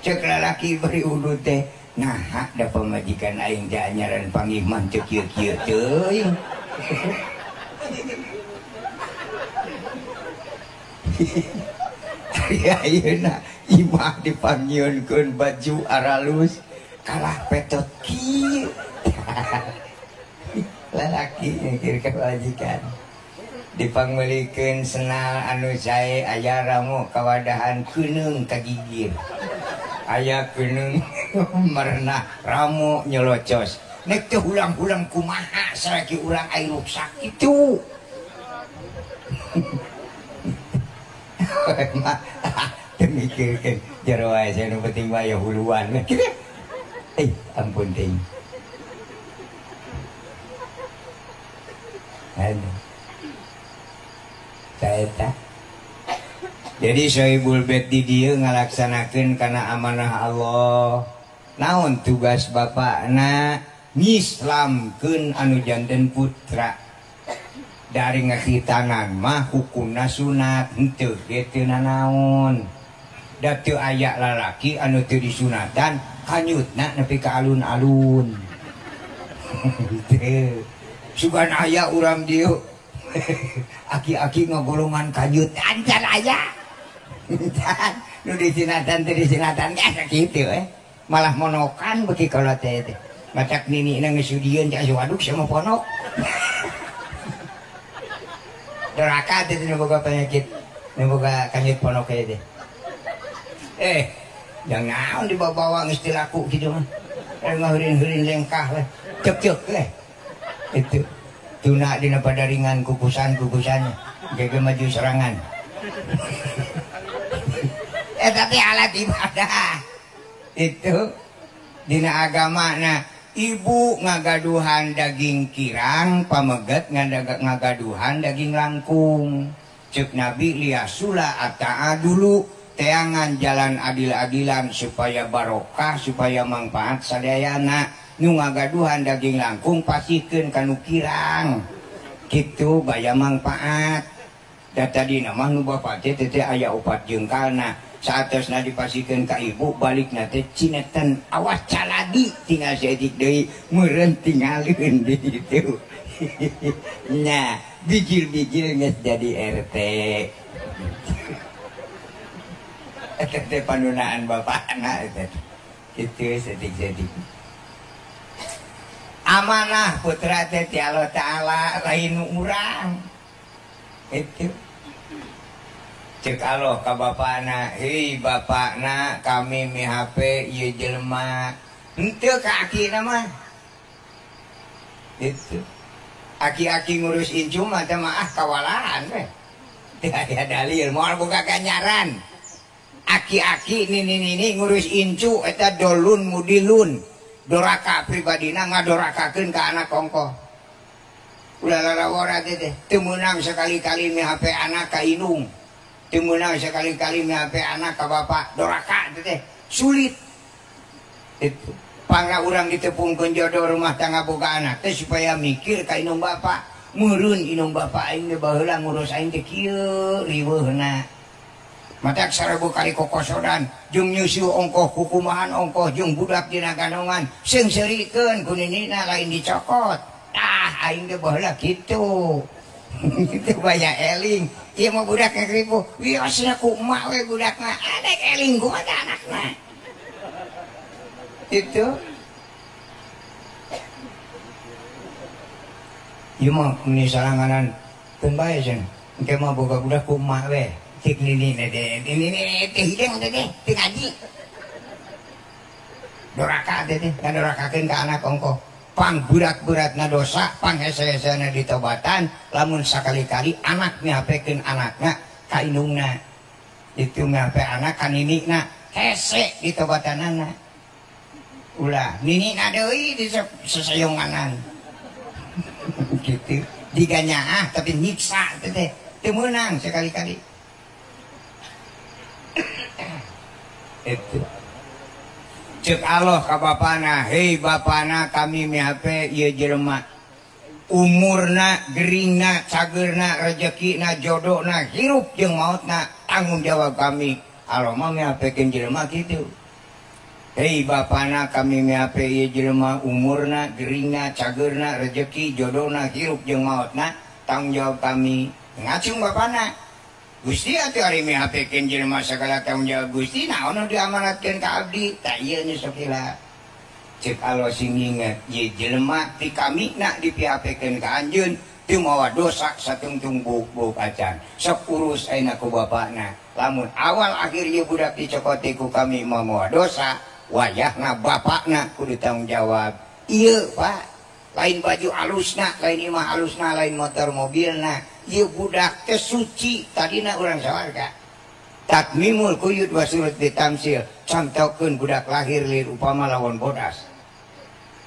Cek lalaki bari udud teh nah da pamajikan aing teh anyaran pangimah teu kieu-kieu teuing. Ayeuna imah dipanggieunkeun baju aralus kalah petot kieu. Lalaki mikir ka pamajikan. Dipangmeulikeun senal anu sae aya ramu kawadahan keuneung ka gigir. Aya keuneung merenah ramu nyolocos. Nek teu hulang-hulang kumaha salaki urang ai ruksak kitu. Mah teu mikirkeun jero wae nu penting mah aya huluan kitu. Ampun ting. Saeta. Jadi Sohibul Bait di dieu ngalaksanakeun kana amanah Allah. Naon tugas bapakna? Ngislamkeun anu janten putra. Dari ngahitanan mah hukumna sunat henteu ge teu nanaon. Da teu aya lalaki anu teu disunatan kanyutna nepi ka alun-alun. Teu. Sugan aya urang dieu. Aki-aki ngagolongan kanyut ancan aya. Nu disunatan teu disunatan geus kitu eh. Malah monokan beuki kolot teh teh. Matak ninina geus sudieun cak waduk sama ponok. Doraka teh nu boga penyakit, nu boga kanyut ponok teh. Jangan naon dibawa-bawa geus teu laku kitu mah. Ngaheurin-heurin lengkah we. Cek-cek we. Itu tuna dina padaringan kukusan-kukusannya. Jaga maju serangan. Tapi alat ibadah. Itu dina agama nah ibu ngagaduhan daging kirang pameget ngagaduhan daging langkung. Cek Nabi liasula ata'a dulu teangan jalan adil-adilan supaya barokah supaya manfaat sadayana. Nu ngagaduhan daging langkung pasihkeun ka nu kirang kitu baya manfaat. Da tadina mah nu bapak teh teh aya opat jengkalna. Saatosna dipasihkeun ka ibu balikna teh cineten awas caladi tinggal saeutik deui meureun tinggalieun di ditu. Nya bijil-bijil geus jadi RT. Eta teh panunaan bapakna eta. Kitu saeutik-saeutik. Amanah putra teh ti Allah Ta'ala lain nu urang. Itu cek Allah ka bapakna, hei bapakna kami mihape ieu jelema. Henteu ka akina mah. Itu. Aki-aki ngurus incu mah teh mah kawalahan we. Teu aya dalil moal boga ganjaran. Aki-aki nini-nini ngurus incu eta dolun mudilun. Doraka pribadina ngadorakakeun ka anak ongkoh. Ulah larawara teh teh teu meunang sekali-kali mihape anak ka indung. Teu meunang sekali-kali mihape anak ka bapak, doraka teh teh sulit. Itu pangna urang ditepungkeun jodoh rumah tangga boga anak teh supaya mikir ka indung bapak. Meureun indung bapak aing teh baheula ngurus aing teh kieu riweuhna. Matak sarebu kali kokosodan jeung nyusu ongkoh kukumahan ongkoh jeung budak dina ganongan seungseurikeun ku ninina lain dicokot. Ah aing teh baheula kitu. Itu banyak eling. Ieu mah budak ngribu. Wiosna ku emak we budakna. Adek eling kumaha teh anakna. Itu. Ieu mah meni saranganan keun bae cenah. Engke mah boga budak ku emak we. Cik nini teh nini teh hideng teh teh ngaji. Doraka teh teh ngadorakakeun ka anak ongkoh. Pang berat-beratna dosa, pang hese-hesena ditobatan, lamun sakali-kali anak mihapekeun anakna ka indungna. Itu mihape anak ka ninina, hese ditobatanana. Ulah ninina deui disesayonganan. Gitu. Diganyaah tapi nyiksa teh teh. Teu meunang sekali-kali. Itu. Cek Allah ka bapana, hei bapana kami mihape ieu jelema. Umurna, geringna, cageurna, rejekina, jodona, hirup jeung mautna tanggung jawab kami. Allah mah mihapekeun jelema kitu. Hei bapana kami mihape ieu jelema umurna, geringna, cageurna, rejeki, jodona, hirup jeung mautna tanggung jawab kami. Ngacung bapana. Gusti atuh ari mihapekeun jelema sagala tanggung jawab Gusti naon nu diamanatkeun ka abdi tah ieu nu sok heula. Cek Allah sing nginget ieu jelema ti kamina dipihapekeun ka anjeun teu mawa dosa satungtung buuk-buuk acan. Sok urus ayeuna ku bapakna. Lamun awal akhir ieu budak dicokoti ku kami mawa dosa, wayahna bapakna kudu tanggung jawab. Ieu Pak, lain baju alusna, lain imah alusna, lain motor mobilna. Ieu budak teh suci tadina urang sawarga. Tatmimul kuyut wa surut ditamsil contohkeun budak lahir lir upama lawon bodas.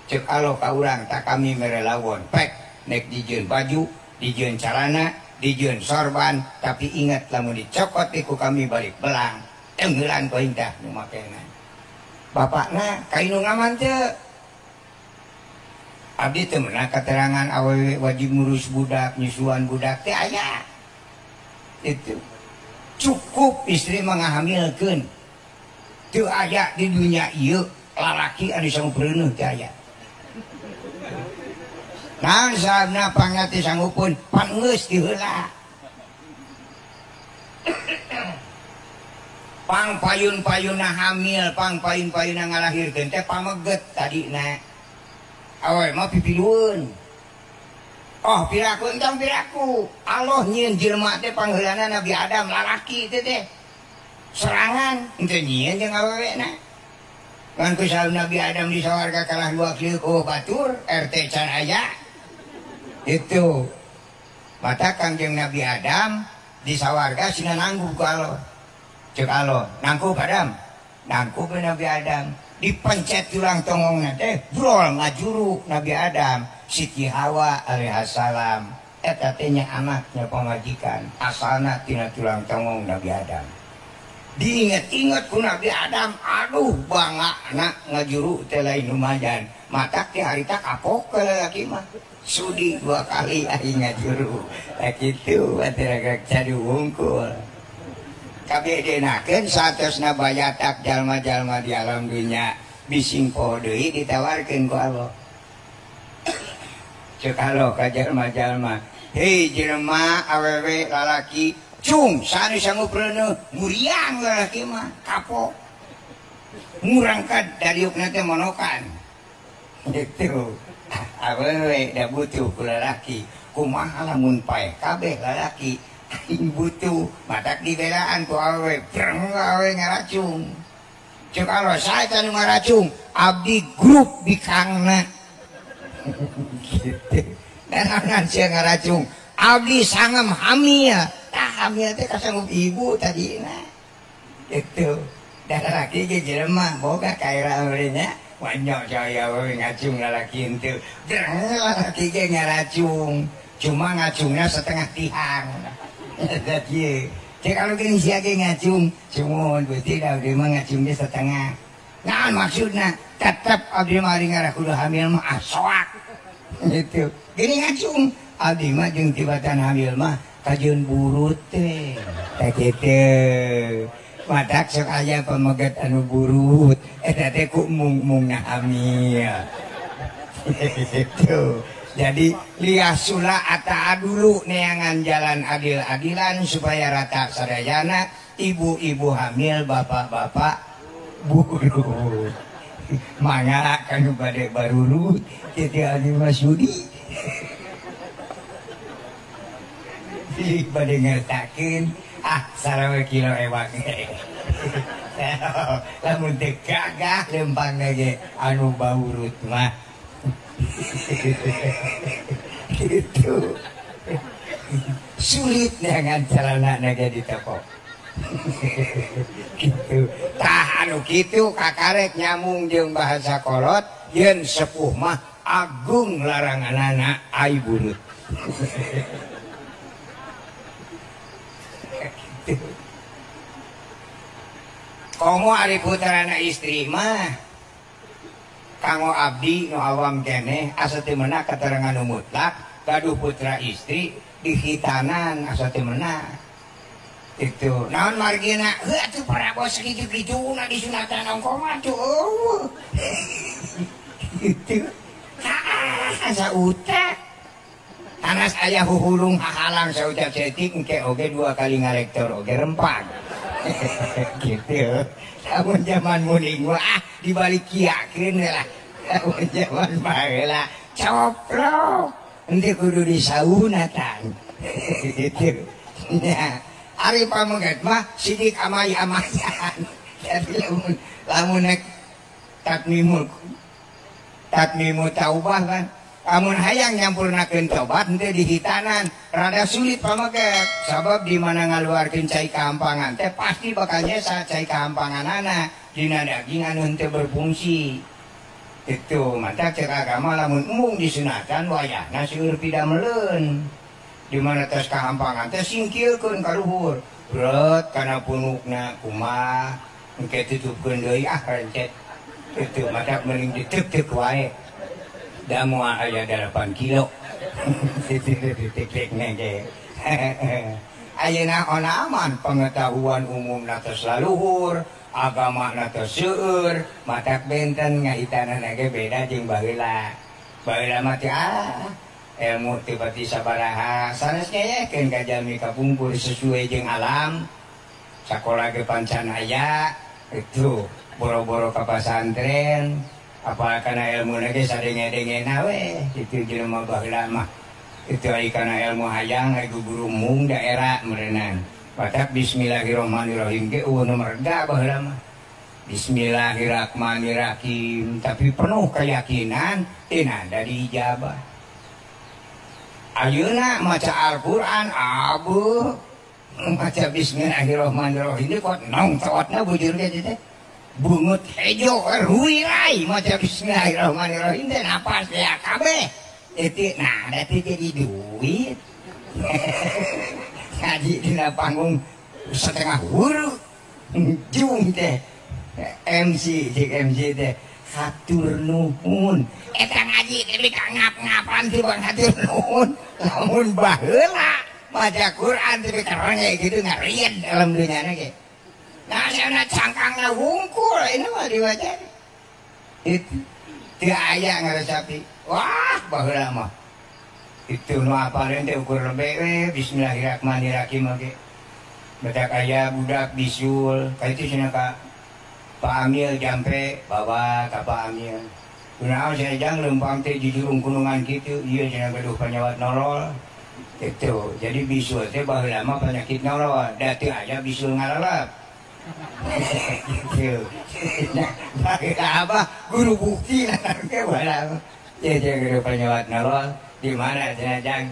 Cek Allah ka urang tak kami mere lawon pek nek dijieun baju, dijieun calana, dijieun sorban, tapi ingat lamun dicokot ku kami balik belang. Tenggelan ku aing tah nu makena. Bapakna ka indung aman teu? Abdi teu meunang katerangan awewe wajib ngurus budak, nyusuan budak teh aya. Itu cukup istri menghamilkeun. Teu aya di dunia ieu lalaki anu sanggup reuneuh teu aya. Naon sababna pangna teu sanggupeun pan geus ti heula. Pang payun-payunna hamil, pang payun-payunna ngalahirkeun teh pameget tadina. Awe mah pipilueun. Oh piraku entong piraku. Allah nyieun jelema teh pangheulana Nabi Adam lalaki teh teh. Serangan henteu nyieun jeung awewena. Kan ku saum Nabi Adam di sawarga kalah dua kieu ku batur RT can aya. Itu. Mata Kangjeng Nabi Adam di sawarga sina nanggup ku Allah. Cek Allah, nangkup Adam. Nangkup Nabi Adam. Dipencet tulang tongongna teh brol ngajuru Nabi Adam. Siti Hawa alaihissalam eta teh nya anaknya pamajikan asalna tina tulang tongong Nabi Adam. Diinget-inget ku Nabi Adam, aduh bangga ngajuru teh lain lumayan. Matak teh harita kapok ke lalaki mah. Sudi dua kali aing ngajuru. Tah kitu atuh cadu wungkul. Kabedenakeun saatosna bayatak jalma-jalma di alam dunya bising poho deui ditawarkeun ku Allah. Cek Allah ka jalma-jalma, hei jelema awewe lalaki cung sanu sanggup reuneuh muriang lalaki mah kapok. Ngurangkat dariukna teh monokan. Gitu. Awewe da butuh ku lalaki. Kumaha lamun paeh kabeh lalaki aing butuh matak dibelaan ku awewe breng awewe ngaracung. Cek Allah sae teh nu ngaracung abdi grup bikangna. Gitu. Dan sia ngaracung abdi sangem hamil. Tah hamil teh kasanggup ibu tadina. Gitu. Da lalaki ge jelema boga kaira nya wanyok saya we ngacung lalaki henteu. Breng lalaki ge ngaracung. Cuma ngacungna setengah tihang. Jadi, cek kalau gini sia ge ngacung, sumuhun Gusti da abdi mah ngacungnya setengah. Naon maksudna? Tetep abdi mah ari ngarah kudu hamil mah soak. Gitu. Gini ngacung, abdi mah jeung tibatan hamil mah kajeun burut teh. Tah kitu. Matak sok aya pameget anu burut, eta teh ku mung-mungna hamil. Gitu. Jadi liasula ata'a dulu neangan jalan adil-adilan supaya rata sadayana ibu-ibu hamil bapak-bapak burut. Mangga kanu bade barurut kitu abdi mah sudi. Pilih bade ngertakeun ah sarawe kilo ewang. Lamun teu gagah lempang ge anu baurut mah. Gitu. Sulit dengan celana naga di toko. Gitu. Tah anu kitu kakarek nyamung jeung bahasa kolot yen sepuh mah agung laranganana ai burut. Gitu. Komo ari putrana istri mah kanggo abdi nu awam keneh asa teu meunang katerangan nu mutlak gaduh putra istri dihitanan asa teu meunang. Itu naon margina heuh atuh parabos sakitu-kituna disunatan ongkoh mah atuh eueuh. Gitu. Asa utak. Tanas aya huhulung hahalang saucap setik engke oge dua kali ngarektor oge rempag. Gitu. Lamun zaman muning mah ah dibalik kiakeun lah. Lamun zaman baheula coplok henteu kudu disaunatan. Gitu. Nya ari pameget mah sidik amay-amayan. Jadi lamun lamun nek tatmimul tatmimu taubah kan Amun hayang nyampurnakeun tobat henteu dihitanan rada sulit pameget sabab di mana ngaluarkeun cai kahampangan teh pasti bakal nyesa cai kahampanganana dina daging anu henteu berfungsi. Itu mata cek agama lamun embung disunatan wayahna seueur pidameleun. Di mana tos kahampangan teh singkilkeun ka luhur. Berat kana punukna kumaha engke tutupkeun deui ah rencet. Itu mata mending diteuk-teuk wae. Da moal aya 8 kilo. Titik-titikna ge. Ayeuna onaman pengetahuan umumna tos laluhur, agamana tos seueur, matak benten ngahitanana ge beda jeung baheula. Baheula mah teh ilmu teu pati sabaraha, sanes ngeyekeun ka jalmi kapungkur sesuai jeung alam. Sakola ge pancan aya, itu boro-boro ka pasantren. Apa kana ilmu lagi sadenge-dengena we itu jelema baheula mah itu ari kana ilmu hayang ari guru mung daerah meureunan batak bismillahirrahmanirrahim ge eueuh nu merga baheula mah bismillahirrahmanirrahim tapi penuh keyakinan tina da diijabah. Ayeuna maca Al-Qur'an abuh maca bismillahirrahmanirrahim kok nong tawatna bujur ge teh bungut hejo ruirai maca bismillahirrahmanirrahim teh napas ya kabeh itu nah da teh jadi duit. Ngaji dina panggung setengah huruf jung teh MC cek MC teh hatur nuhun eta ngaji teh ka ngap-ngapan teh bang hatur nuhun lamun baheula maca Quran teh karenge kitu ngarieun dalam dunyana ge. Nah, sana cangkangna wungkul ini mah diwaca. Itu teu aya ngaresapi. Wah, baheula mah. Itu nu apaleun teh ukur lebe we bismillahirrahmanirrahim oge. Batak aya budak bisul, ka itu cenah ka Pak Amil jampe bawa ka Pak Amil. Kunaon cenah jang leumpang teh jujurung kunungan kitu, ieu cenah gaduh panyawat nolol. Itu. Jadi bisul teh baheula mah penyakit nolol, da teu aya bisul ngalalap. Gitu. Nah, apa guru bukti nanti baheula. Jadi guru penyawat nolol di mana cenah jang?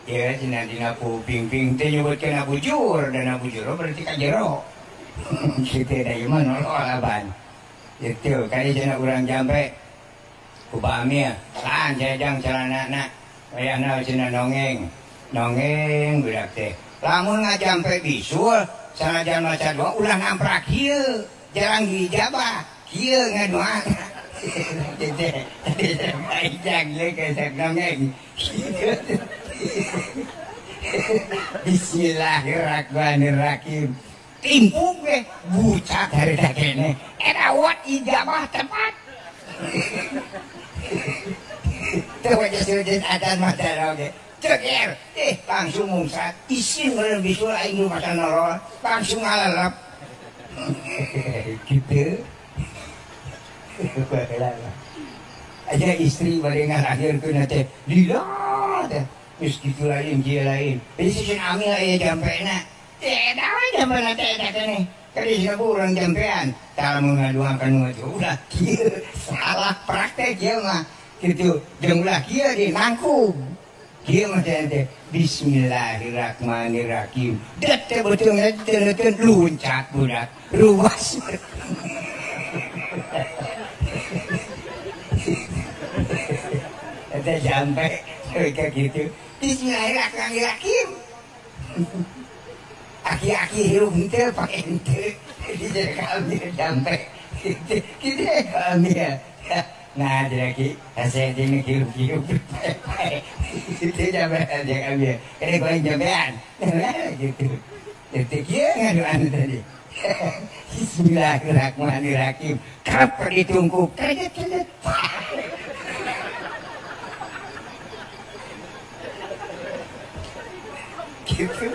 Ieu cenah dina kuping-ping teh nyebutkeun bujur, dana bujur berarti ka jero. Gitu da ieu mah nolol aban. Gitu, kali cenah urang jampe ku Pak Amil, laan cenah jang celanana. Wayahna cenah nongeng. Nongeng budak teh. Lamun ngajampe bisul sanajan maca doa ulah ngamprak kieu, jarang diijabah. Kieu ngadoa. Teh baijang ye kesek nongeng. Bismillahirrahmanirrahim. Timpung ge bucat harita kene. Eta wat ijabah tepat. Teu wajah seujeun adan maca oge. Ceker, langsung mungsat, isin meureun bisul aing nu maca nolol, langsung ngalalap. Gitu. Aja istri bade ngalahirkeun teh, lila teh. Geus kitu lain kieu lain. Bisi sieun amil aya jampena. Teh da we jampena teh eta keneh. Kali urang jampean, tah lamun ngaduakeun mah ulah kieu, salah praktek ieu mah. Kitu jeung ulah kieu dinangkub. Kieu mah teh bismillahirrahmanirrahim. Det teh beuteung teu luncat budak. Ruas. Eta jampe kayak gitu. Bismillahirrahmanirrahim. Aki-aki hirup henteu pake henteu. Di kami jampe. Kitu kami ya. Nah, jadi hese dini kirup-kirup. Itu jampe aja kami. Ini paling jampean. Gitu. Jadi kieu ngaduan tadi. Bismillahirrahmanirrahim. Kerep ditungku. Kerjet-kerjet. Gitu.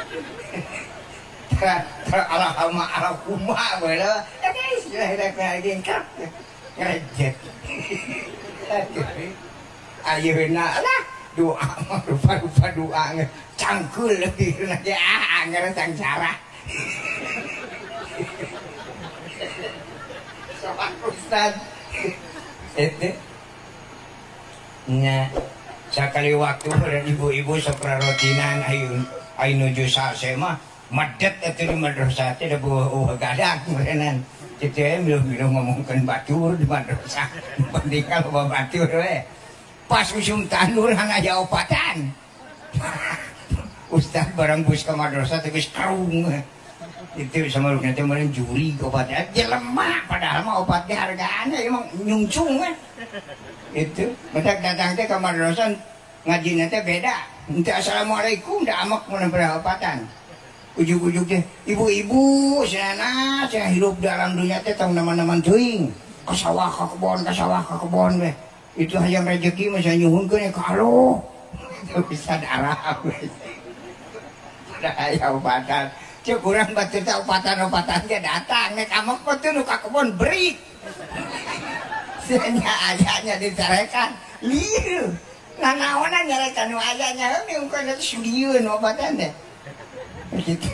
Alahama alahuma baheula. Bismillahirrahmanirrahim. Kerep. Ngerejet. Ayeuna lah doa rupa-rupa doa cangkul lebih lagi ah anggar sangsara. Soal ustad itu nya Sakali waktu dan ibu-ibu sok rotinan ayu nuju salse mah medet atuh di madrasah teh da eueuh gadang meureunnan. Kitu we milu-milu ngomongkeun batur di madrasah. Penting kalau batur we. Pas usum tandur hang aya opatan. Ustaz barang bus ke madrasah teh geus karung. Itu sama lu nanti meureun juri obatnya jelema padahal mah obatnya hargaannya emang nyungcung kan. Itu mentak datang teh ka madrasah ngajina teh beda. Henteu assalamualaikum da amak mun berapa opatan. Ujug-ujug teh ibu-ibu cenah cenah hirup dalam dunia teh tong naman-naman teuing. Ka sawah ka kebon, ka sawah ka kebon we. Itu hayang rezeki mah saya nyuhunkeun ka Allah. Itu bisa darah. Da aya obatan. Cek urang batur teh opatan-opatan ge datang nek amak mah teu nu ka kebon berik. Nya ayanya dicarekan. Lieu. Nanaonan nyarekan nu ayanya heuh nyungkeun teh sudieun obatan teh. Gitu.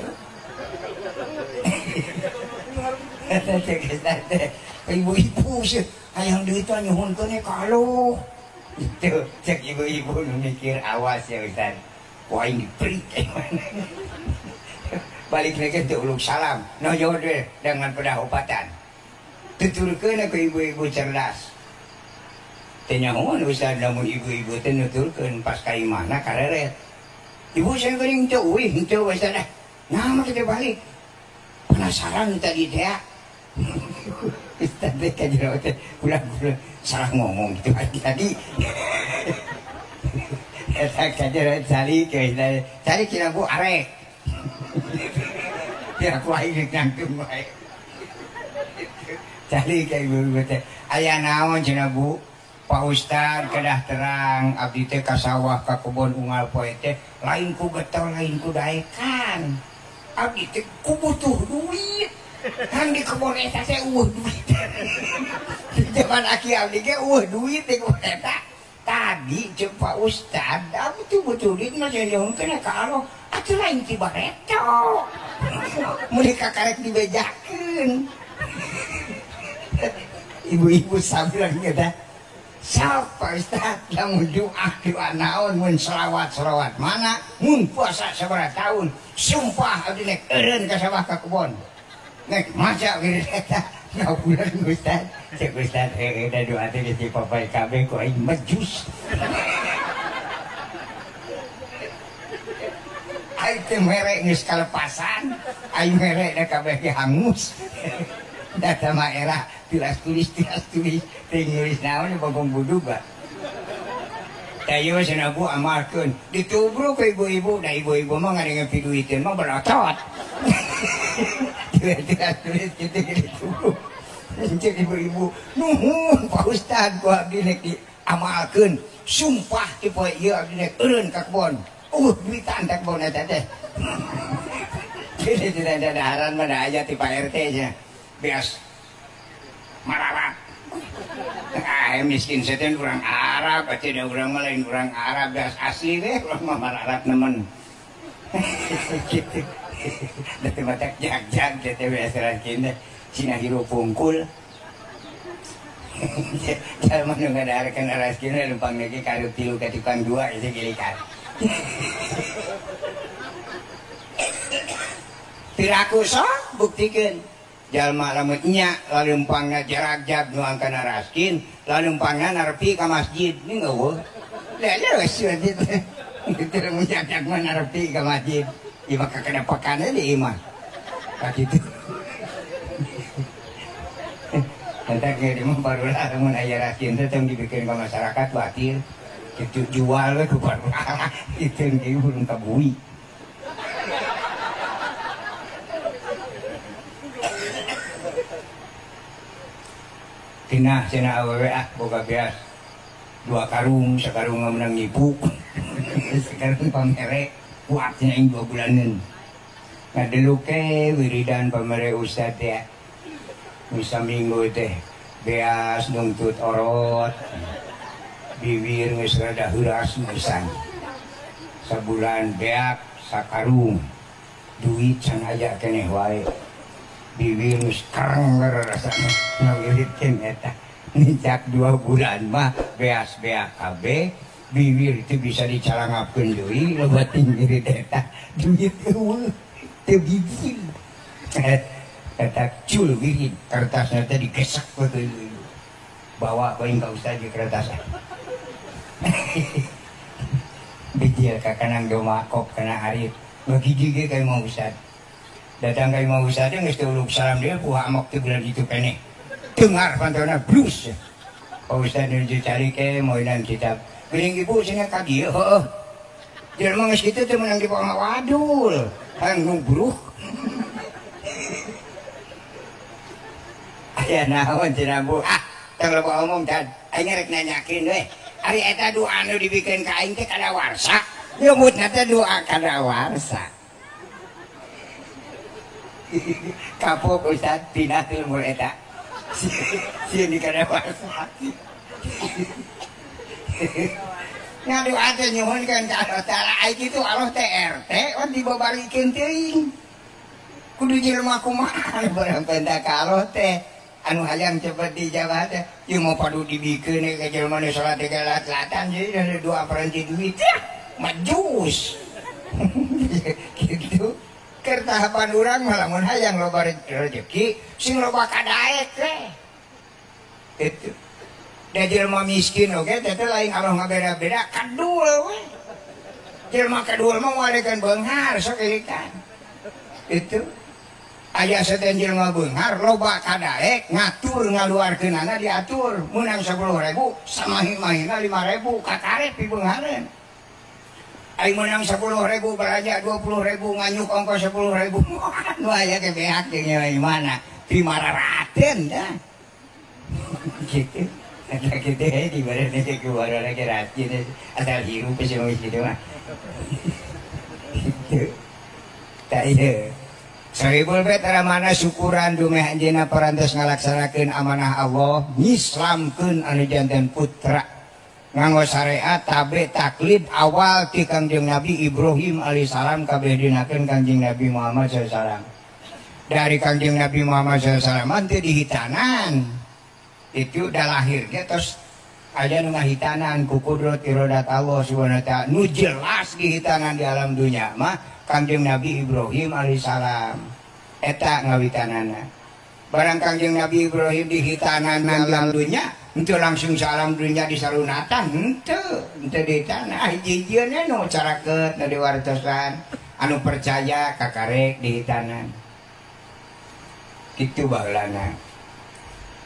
Eta cek teh ibu-ibu sih hayang duit teh nyuhunkeun ka Allah. Itu cek ibu-ibu nu mikir awas ya Ustaz. Wah ini berik balik lagi ke uluk salam no jauh dengan pedah opatan tuturkeun ke ibu-ibu cerdas teu nyahoan Ustaz lamun ibu-ibu teh nuturkeun pas ka imahna kareret ibu saya geuning teu uih teu Ustaz dah nah mah kita balik penasaran tadi teh Ustaz teh ka jero teh ulah salah ngomong gitu tadi eta ka jero cari ke cari kira bu arek ya aku aing nangtung wae. Cari ka ibu-ibu teh aya naon cenah Bu? Pak Ustad kedah terang abdi teh ka sawah ka kebon unggal poe teh lain ku getol lain ku daekan. Abdi teh ku butuh duit. Kan di kebon eta teh eueuh duit. Di zaman aki abdi ge eueuh duit di kebon eta. Tadi ceuk Pak Ustad abdi teh butuh duit mah nyuhunkeun ka Allah. Atuh lain ti bareto. Mun kakarek dibejakeun. Ibu-ibu sabrang eta. Sok Pak Ustad lamun doa doa naon mun selawat-selawat mana mun puasa sabaraha tahun sumpah abdi nek eureun ka sawah ka kebon. Nek maca wirid eta ngabulan Ustad. Cek Ustad heueuh da doa teh geus dipapai kabeh ku aing majus. Aing teh mere geus kalepasan, aing mere da kabeh ge hangus. Da tama era tilas tulis teh nulis naon bogong budug ba. Tayo cenah Bu amalkeun, ditubruk ku ibu-ibu, da ibu-ibu mah ngadenge piduiteun mah berotot. Tilas tulis kitu ditubruk. Cek ibu-ibu, nuhun Pak Ustad ku abdi nek diamalkeun, sumpah ti poe ieu abdi nek eureun ka kebon. Duitan tak kebon eta teh. Jadi tidak ada daharan mah da aya ti Pak RT nya. Beas mararat. Ah miskin setan urang Arab, atuh da urang mah lain urang Arab beas asli we urang mah mararat nemen. Kitu. Da teh matak jag-jag teh beas raskin teh sina hirup pungkul. Jalma nu ngadaharkeun raskin lempang lagi karup tilu ka tukang dua ieu gilikan. Piraku sok buktikeun jalma lamun nya lalempangna jaragjag nu angkana raskin lalempangna narepi ka masjid ni eueuh leles we teh kitu lamun jag-jag mah narepi ka masjid ieu mah kakedapekan di imah ka kitu eta ge di mah barulah lamun aya raskin teh tong dibikeun ka masyarakat batir itu jual we ku barulah itu ge urang kabui. Tinah cenah awewe ah boga beas dua karung sakarung menang ngipuk sakarung pamere kuat cenah aing 2 bulaneun ngadeluke wiridan pamere ustad teh bisa minggu teh beas nungtut orot bibir geus rada heuras pisan sabulan beak sakarung duit can aya keneh wae bibir geus kereng rasana ngawiritkeun eta nincak 2 bulan mah beas beak kabeh Bibir itu bisa dicalangapkeun deui loba tinggi eta duit eueuh teu bijil. Eta cul wirid kertasna teh digesek we bawa ku aing ka ustaz jeung kertas. Bijil ka kanang domakop kana arit. Bagi ge ka imah ustaz. Datang ka imah ustaz geus teu uluk salam deui puha amok teh bulan itu keneh. Dengar pantona blus. Pak Ustaz nuju cari ke moinan kitab. Geuning ibu cenah ka dieu heueuh. Jelema geus kitu teh meunang dibawa wadul. Hayang nubruh. Aya naon cenah Bu? Ah, tong loba omong tad. Aing rek nanyakeun we. Ari eta doa nu dibikeun ka aing teh kadawarsa. Nyebutna teh doa kadawarsa. Kapok Ustaz pindah ilmu eta. Sieun di kadawarsa. Ngadoa teh nyuhunkeun ka Allah Taala ai kitu Allah teh RT on dibabarikeun teuing. Kudu jelema kumaha barang penta ka Allah teh anu hayang cepet dijawab teh ieu mah padu dibikeun ka jelema nu salat teh lat-latan jadi doa paranti duit teh majus. Kitu keur tahapan urang mah lamun hayang loba rezeki sing loba kadaek teh. Itu da jelema miskin oge teh lain Allah ngabeda-beda kadul we. Jelema kadul mah moal beunghar sok ikan. Itu aya saten jelema beunghar loba kadaek ngatur ngaluarkeunana diatur meunang 10.000 samahi-mahina 5.000 kakarep pibeunghareun. Ai meunang 10.000 belanja 20.000 nganyuk ongkos 10.000 nu aya ge beak jeung mana pimararateun dah. Gitu. Eta kitu he di bareng teh keluar lagi rajin asal hirup geus kitu mah. Gitu. Tah ieu. Sohibul Bait ramana syukuran dumeh anjeunna parantos ngalaksanakeun amanah Allah, ngislamkeun anu janten putra. Nganggo syariat tabe taklid awal ti Kangjeng Nabi Ibrahim alaihissalam kabeh dinakeun Kangjeng Nabi Muhammad sallallahu alaihi wasallam. Dari Kangjeng Nabi Muhammad sallallahu alaihi wasallam teh dihitanan. Itu udah lahirnya terus aja nu ngahitanan ku kudrat iradat Allah subhanahu wa ta'ala nu jelas dihitanan di alam dunia mah Kangjeng Nabi Ibrahim alaihissalam eta ngawitanana barang Kangjeng Nabi Ibrahim dihitanan di alam dunia henteu langsung sa alam dunia disarunatan henteu henteu dihitanan hiji-hijieun nu carakeut nu diwartosan anu percaya kakarek dihitanan kitu baheulana.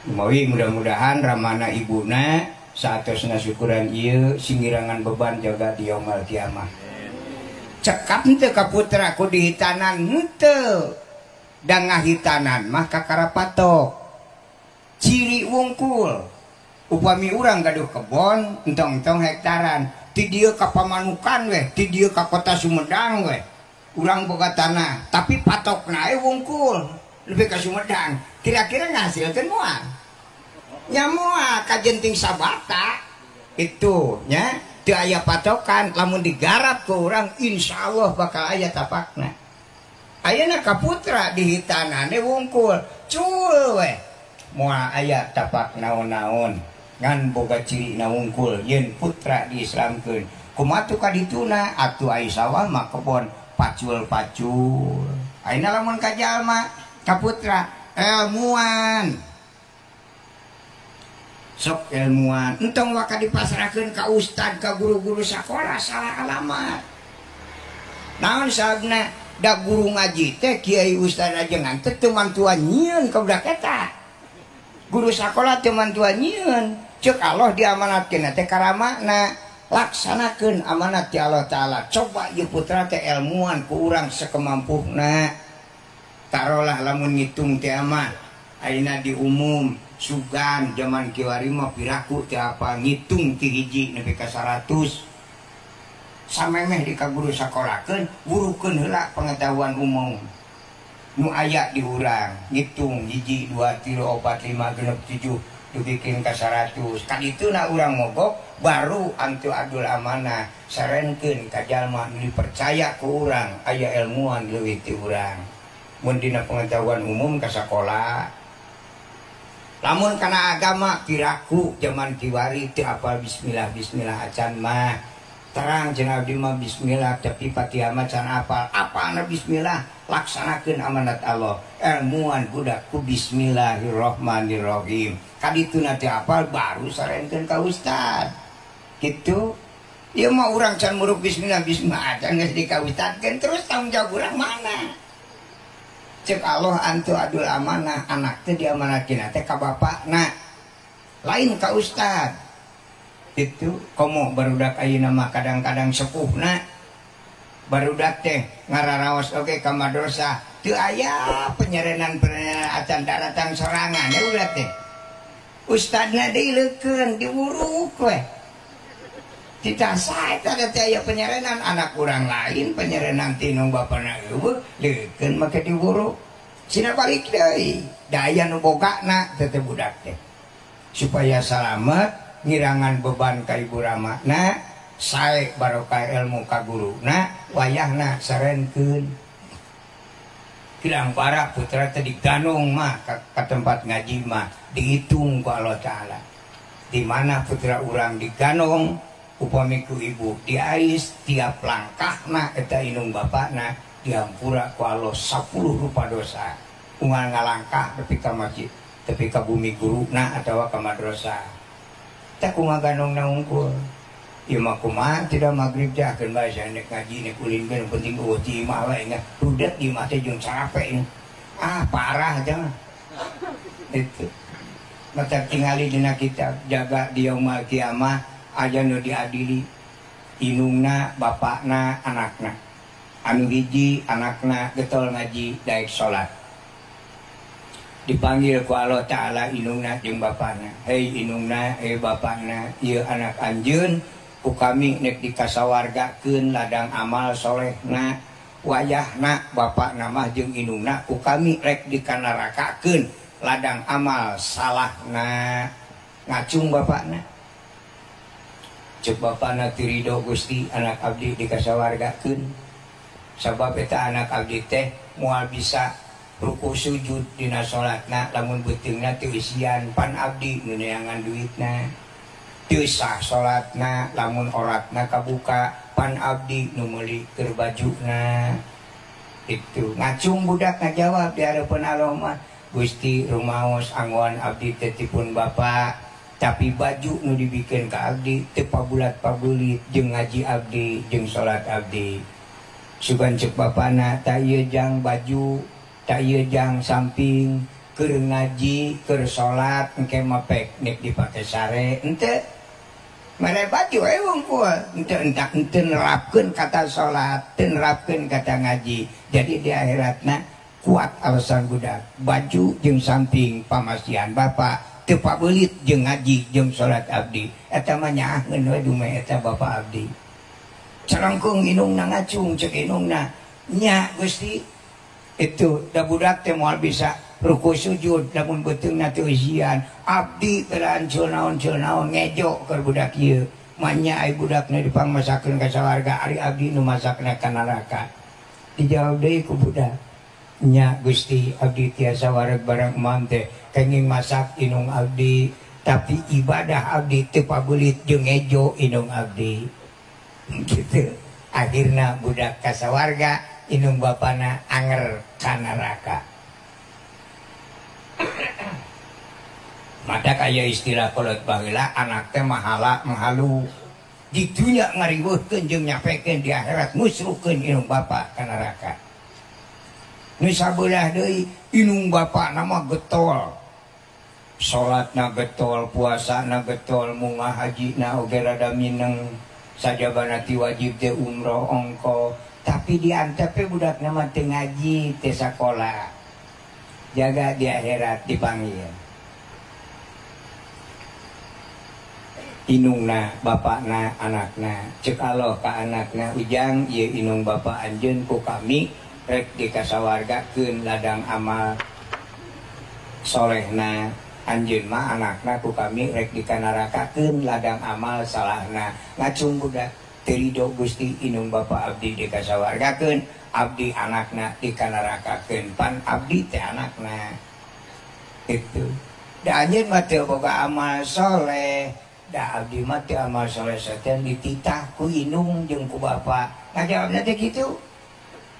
Mawi mudah-mudahan ramana ibuna saatosna syukuran ieu singirangan beban jaga di yaumul kiamah. Cekap henteu ka putra ku dihitanan henteu. Da ngahitanan mah kakara patok. Ciri wungkul. Upami urang gaduh kebon entong-entong hektaran, ti dieu ka Pamanukan weh, ti dieu ka kota Sumedang weh. Urang boga tanah, tapi patokna we wungkul. Lebih ke Sumedang, kira-kira ngahasilkan moal. Nya moal kajenting sabata itu nya teu aya patokan lamun digarap ke urang insyaallah bakal aya tapakna. Ayeuna ka putra dihitanane wungkul, cul we. Moal aya tapak naon-naon ngan boga cirina wungkul yen putra diislamkeun. Kumaha tu ka dituna atuh ai sawah mah kebon pacul-pacul. Ayeuna lamun ka jalma kaputra ilmuwan sok ilmuwan entong waka dipasrahkeun ka ustad ka guru-guru sakola salah alamat naon sababna da guru ngaji teh kiai ustad ajengan teh teu mantuan nyieun ka budak eta guru sakola teu mantuan nyieun ceuk Allah diamanatkeun teh karamana laksanakeun amanat ti Allah Taala coba ieu putra teh ilmuwan ku urang sekemampuhna. Tarolah lamun ngitung teh mah ayeuna di umum sugan zaman kiwari mah piraku teh apa ngitung ti hiji nepi ka 100 samemeh di ka guru sakolakeun wurukeun heula pengetahuan umum nu aya di urang ngitung 1 2 3 4 5 6 7 dibikeun ka 100 kan dituna urang mogok baru antu adul amanah sarenkeun ka jalma nu dipercaya ku urang aya ilmuwan leuwih ti urang. Mun dina pengetahuan umum ka sakola Lamun kana agama kiraku zaman kiwari teu apal bismillah bismillah acan mah. Terang cenah abdi mah bismillah tapi Fatihah mah can apal. Apalna bismillah laksanakeun amanat Allah. Ilmuan budak ku bismillahirrahmanirrahim. Kadituna teu apal baru sarenkeun ka ustad. Kitu. Ieu mah urang can muruk bismillah bismillah acan geus dikaustadkeun terus tanggung jawab urang mana? Cek Allah antu adul amanah, anak teh diamanatkeun teh ka bapakna. Lain ka ustad. Itu komo barudak ayeuna mah kadang-kadang sepuhna. Barudak teh ngararaos oge ka madrasah, teu aya penyerenan-penyerenan acan daratang sorangan ya ulah teh. Ustadna deui leukeun diwuruk we. Tidak sah eta teh aya penyerenan anak urang lain penyerenan tinung bapana eueuh leukeun make diwuruk. Sina balik deui da aya nu bogana teh budak teh. Supaya salamet ngirangan beban ka ibu ramana sae barokah ilmu ka guruna wayahna sarenkeun. Kilang bara putra teh diganong mah ka tempat ngaji mah dihitung ku Allah Taala. Di mana putra urang diganong upami ku ibu diais tiap langkahna eta inung bapakna dihampura ku Allah 10 rupa dosa. Unggal ngalangkah tepi ka masjid, tepi ka bumi guruna atawa ka madrasah. Teh kumaha ganongna unggul. Ieu mah kumaha tidak magrib teh akeun bae nek ngaji nek ulinkeun penting eueuh di imah wae nya. Rudet di imah teh jeung capek. Ah parah aja mah. Itu. Mata tingali dina kitab jaga di yaumul kiamah aja nu diadili inungna bapakna anakna. Anu hiji anakna getol ngaji daek salat. Dipanggil ku Allah Ta'ala inungna jeung bapakna. Hei inungna, hei bapakna, ieu anak anjeun ku kami nek dikasawargakeun ladang amal solehna. Wayahna bapakna mah jeung inungna ku kami rek dikanarakakeun ladang amal salahna. Ngacung bapakna. Cek bapakna teu ridho Gusti anak abdi dikasawargakeun. Sabab eta anak abdi teh moal bisa ruku sujud dina salatna lamun beuteungna teu isian pan abdi nu neangan duitna. Teu sah salatna lamun oratna kabuka pan abdi nu meuli keur bajuna. Itu ngacung budak ngajawab di hareupeun Allah mah, Gusti rumaos anggon abdi teh tipun bapa tapi baju nu dibikeun ka abdi teu pabulat pabulit jeung ngaji abdi jeung salat abdi. Sugan cek bapana ta ieu jang baju tak ieu jang samping keur ngaji keur salat engke mah pek nek dipake sare henteu mere baju we wungkul henteu entak henteu nerapkeun kata salat teu nerapkeun kata ngaji. Jadi di akhiratna kuat alasan budak baju jeung samping pamasihan bapa teu pabeulit jeung ngaji jeung salat abdi eta mah nyaahkeun we dumeh eta bapa abdi. Carangkeung inungna ngacung cek inungna nya Gusti. Itu da budak teh moal bisa ruku sujud lamun beuteungna teu isian abdi beran naon naon ngejo keur budak ieu manya ai budakna dipangmasakeun ka sawarga ari abdi nu masakna ka neraka. Dijawab deui ku budak nya Gusti abdi tiasa wareg bareng emam teh kenging masak inung abdi tapi ibadah abdi teu pabelit jeung ngejo inung abdi. Gitu akhirna budak ka sawarga inung bapana anger ka neraka. Maka kaya istilah kolot baheula anak teh mahala menghalu di dunya ngariweuhkeun jeung nyapekeun di akhirat musrukeun inung bapa ka neraka. Nu sabelah deui inung bapana mah getol. Salatna getol, puasana getol, munga hajina oge rada mineng, sajabana ti wajib teh umroh ongko. Tapi diantep budak nama teu ngaji teu sakola. Jaga di akhirat dipanggil. Inungna bapakna anakna cek Allah ka anakna ujang ieu inung bapa anjeun ku kami rek dikasawargakeun ladang amal solehna anjeun mah anakna ku kami rek dikanarakakeun ladang amal salahna. Ngacung budak teu ridho Gusti inung bapa abdi dikasawargakeun abdi anakna dikanarakakeun pan abdi teh anakna. Itu Da anjeun mah teu boga amal soleh. Da abdi mah teu amal soleh satean dititah ku indung jeung ku bapa. Ngajawabna teh kitu.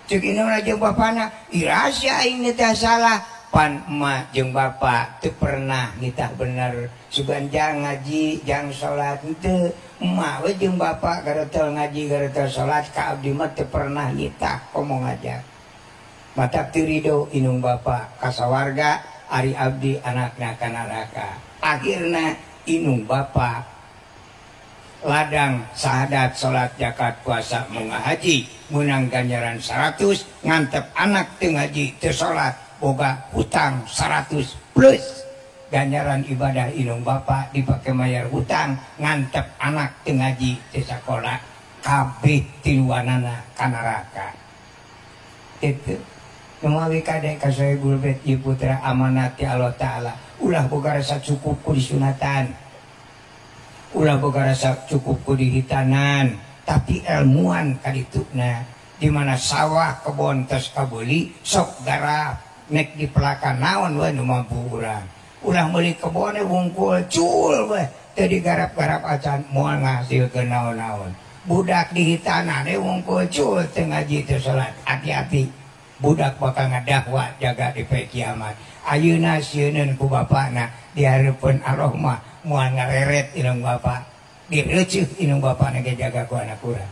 Ceuk indungna jeung bapana, irasia aing teh salah. Pan emak jeung bapa teu pernah nitah bener. Sugan jang ngaji, jang salat henteu. Emak we jeung bapa garetel ngaji, garetel salat ka abdi mah teu pernah nitah komo ngajar. Matak teu rido indung bapa ka sawarga, ari abdi anakna ka neraka. Akhirna indung bapa ladang sahadat salat zakat puasa munggah haji meunang ganjaran 100 ngantep anak teu ngaji teu salat boga hutang 100 plus ganjaran ibadah indung bapa dipake mayar hutang ngantep anak teu ngaji teu sakola kabeh tiluanana ka neraka. Itu kumaha kade ka Sohibul Bait ieu putra amanat ti Allah Taala ulah boga rasa cukup ku disunatan, ulah boga rasa cukup ku dihitanan, tapi ilmuan kadituna di mana sawah kebon tos kabeuli sok garap nek dipelakan naon we nu mampu urang. Ulah meuli kebon wungkul cul we teu digarap-garap acan moal ngahasilkeun naon-naon. Budak dihitanan we wungkul cul teu ngaji teu salat, hati-hati budak bakal ngadahwa jaga di poe kiamat. Ayeuna sieuneun ku bapana di hareupeun Allah mah moal ngareret indung bapa, direuceuh indung bapana ge jaga ku anak urang.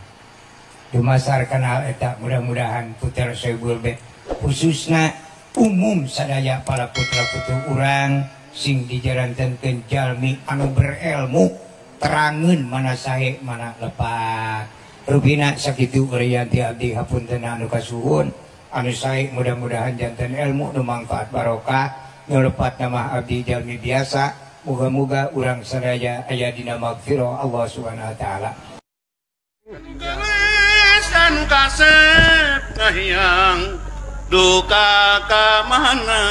Dumasar kana hal eta mudah-mudahan putra Sohibul Bait khususna umum sadaya para putra-putri urang sing dijarantenkeun jalmi anu berilmu terangeun mana sae mana lepat. Rupina sakitu urian ti abdi hapunten anu kasuhun anu sae mudah-mudahan janten ilmu nu mangfaat barokah nu lepat nama abdi jalmi biasa. Muga-muga urang sadaya aya dina magfirah Allah Subhanahu wa taala. Anu kasep kahiyang duka ka mana.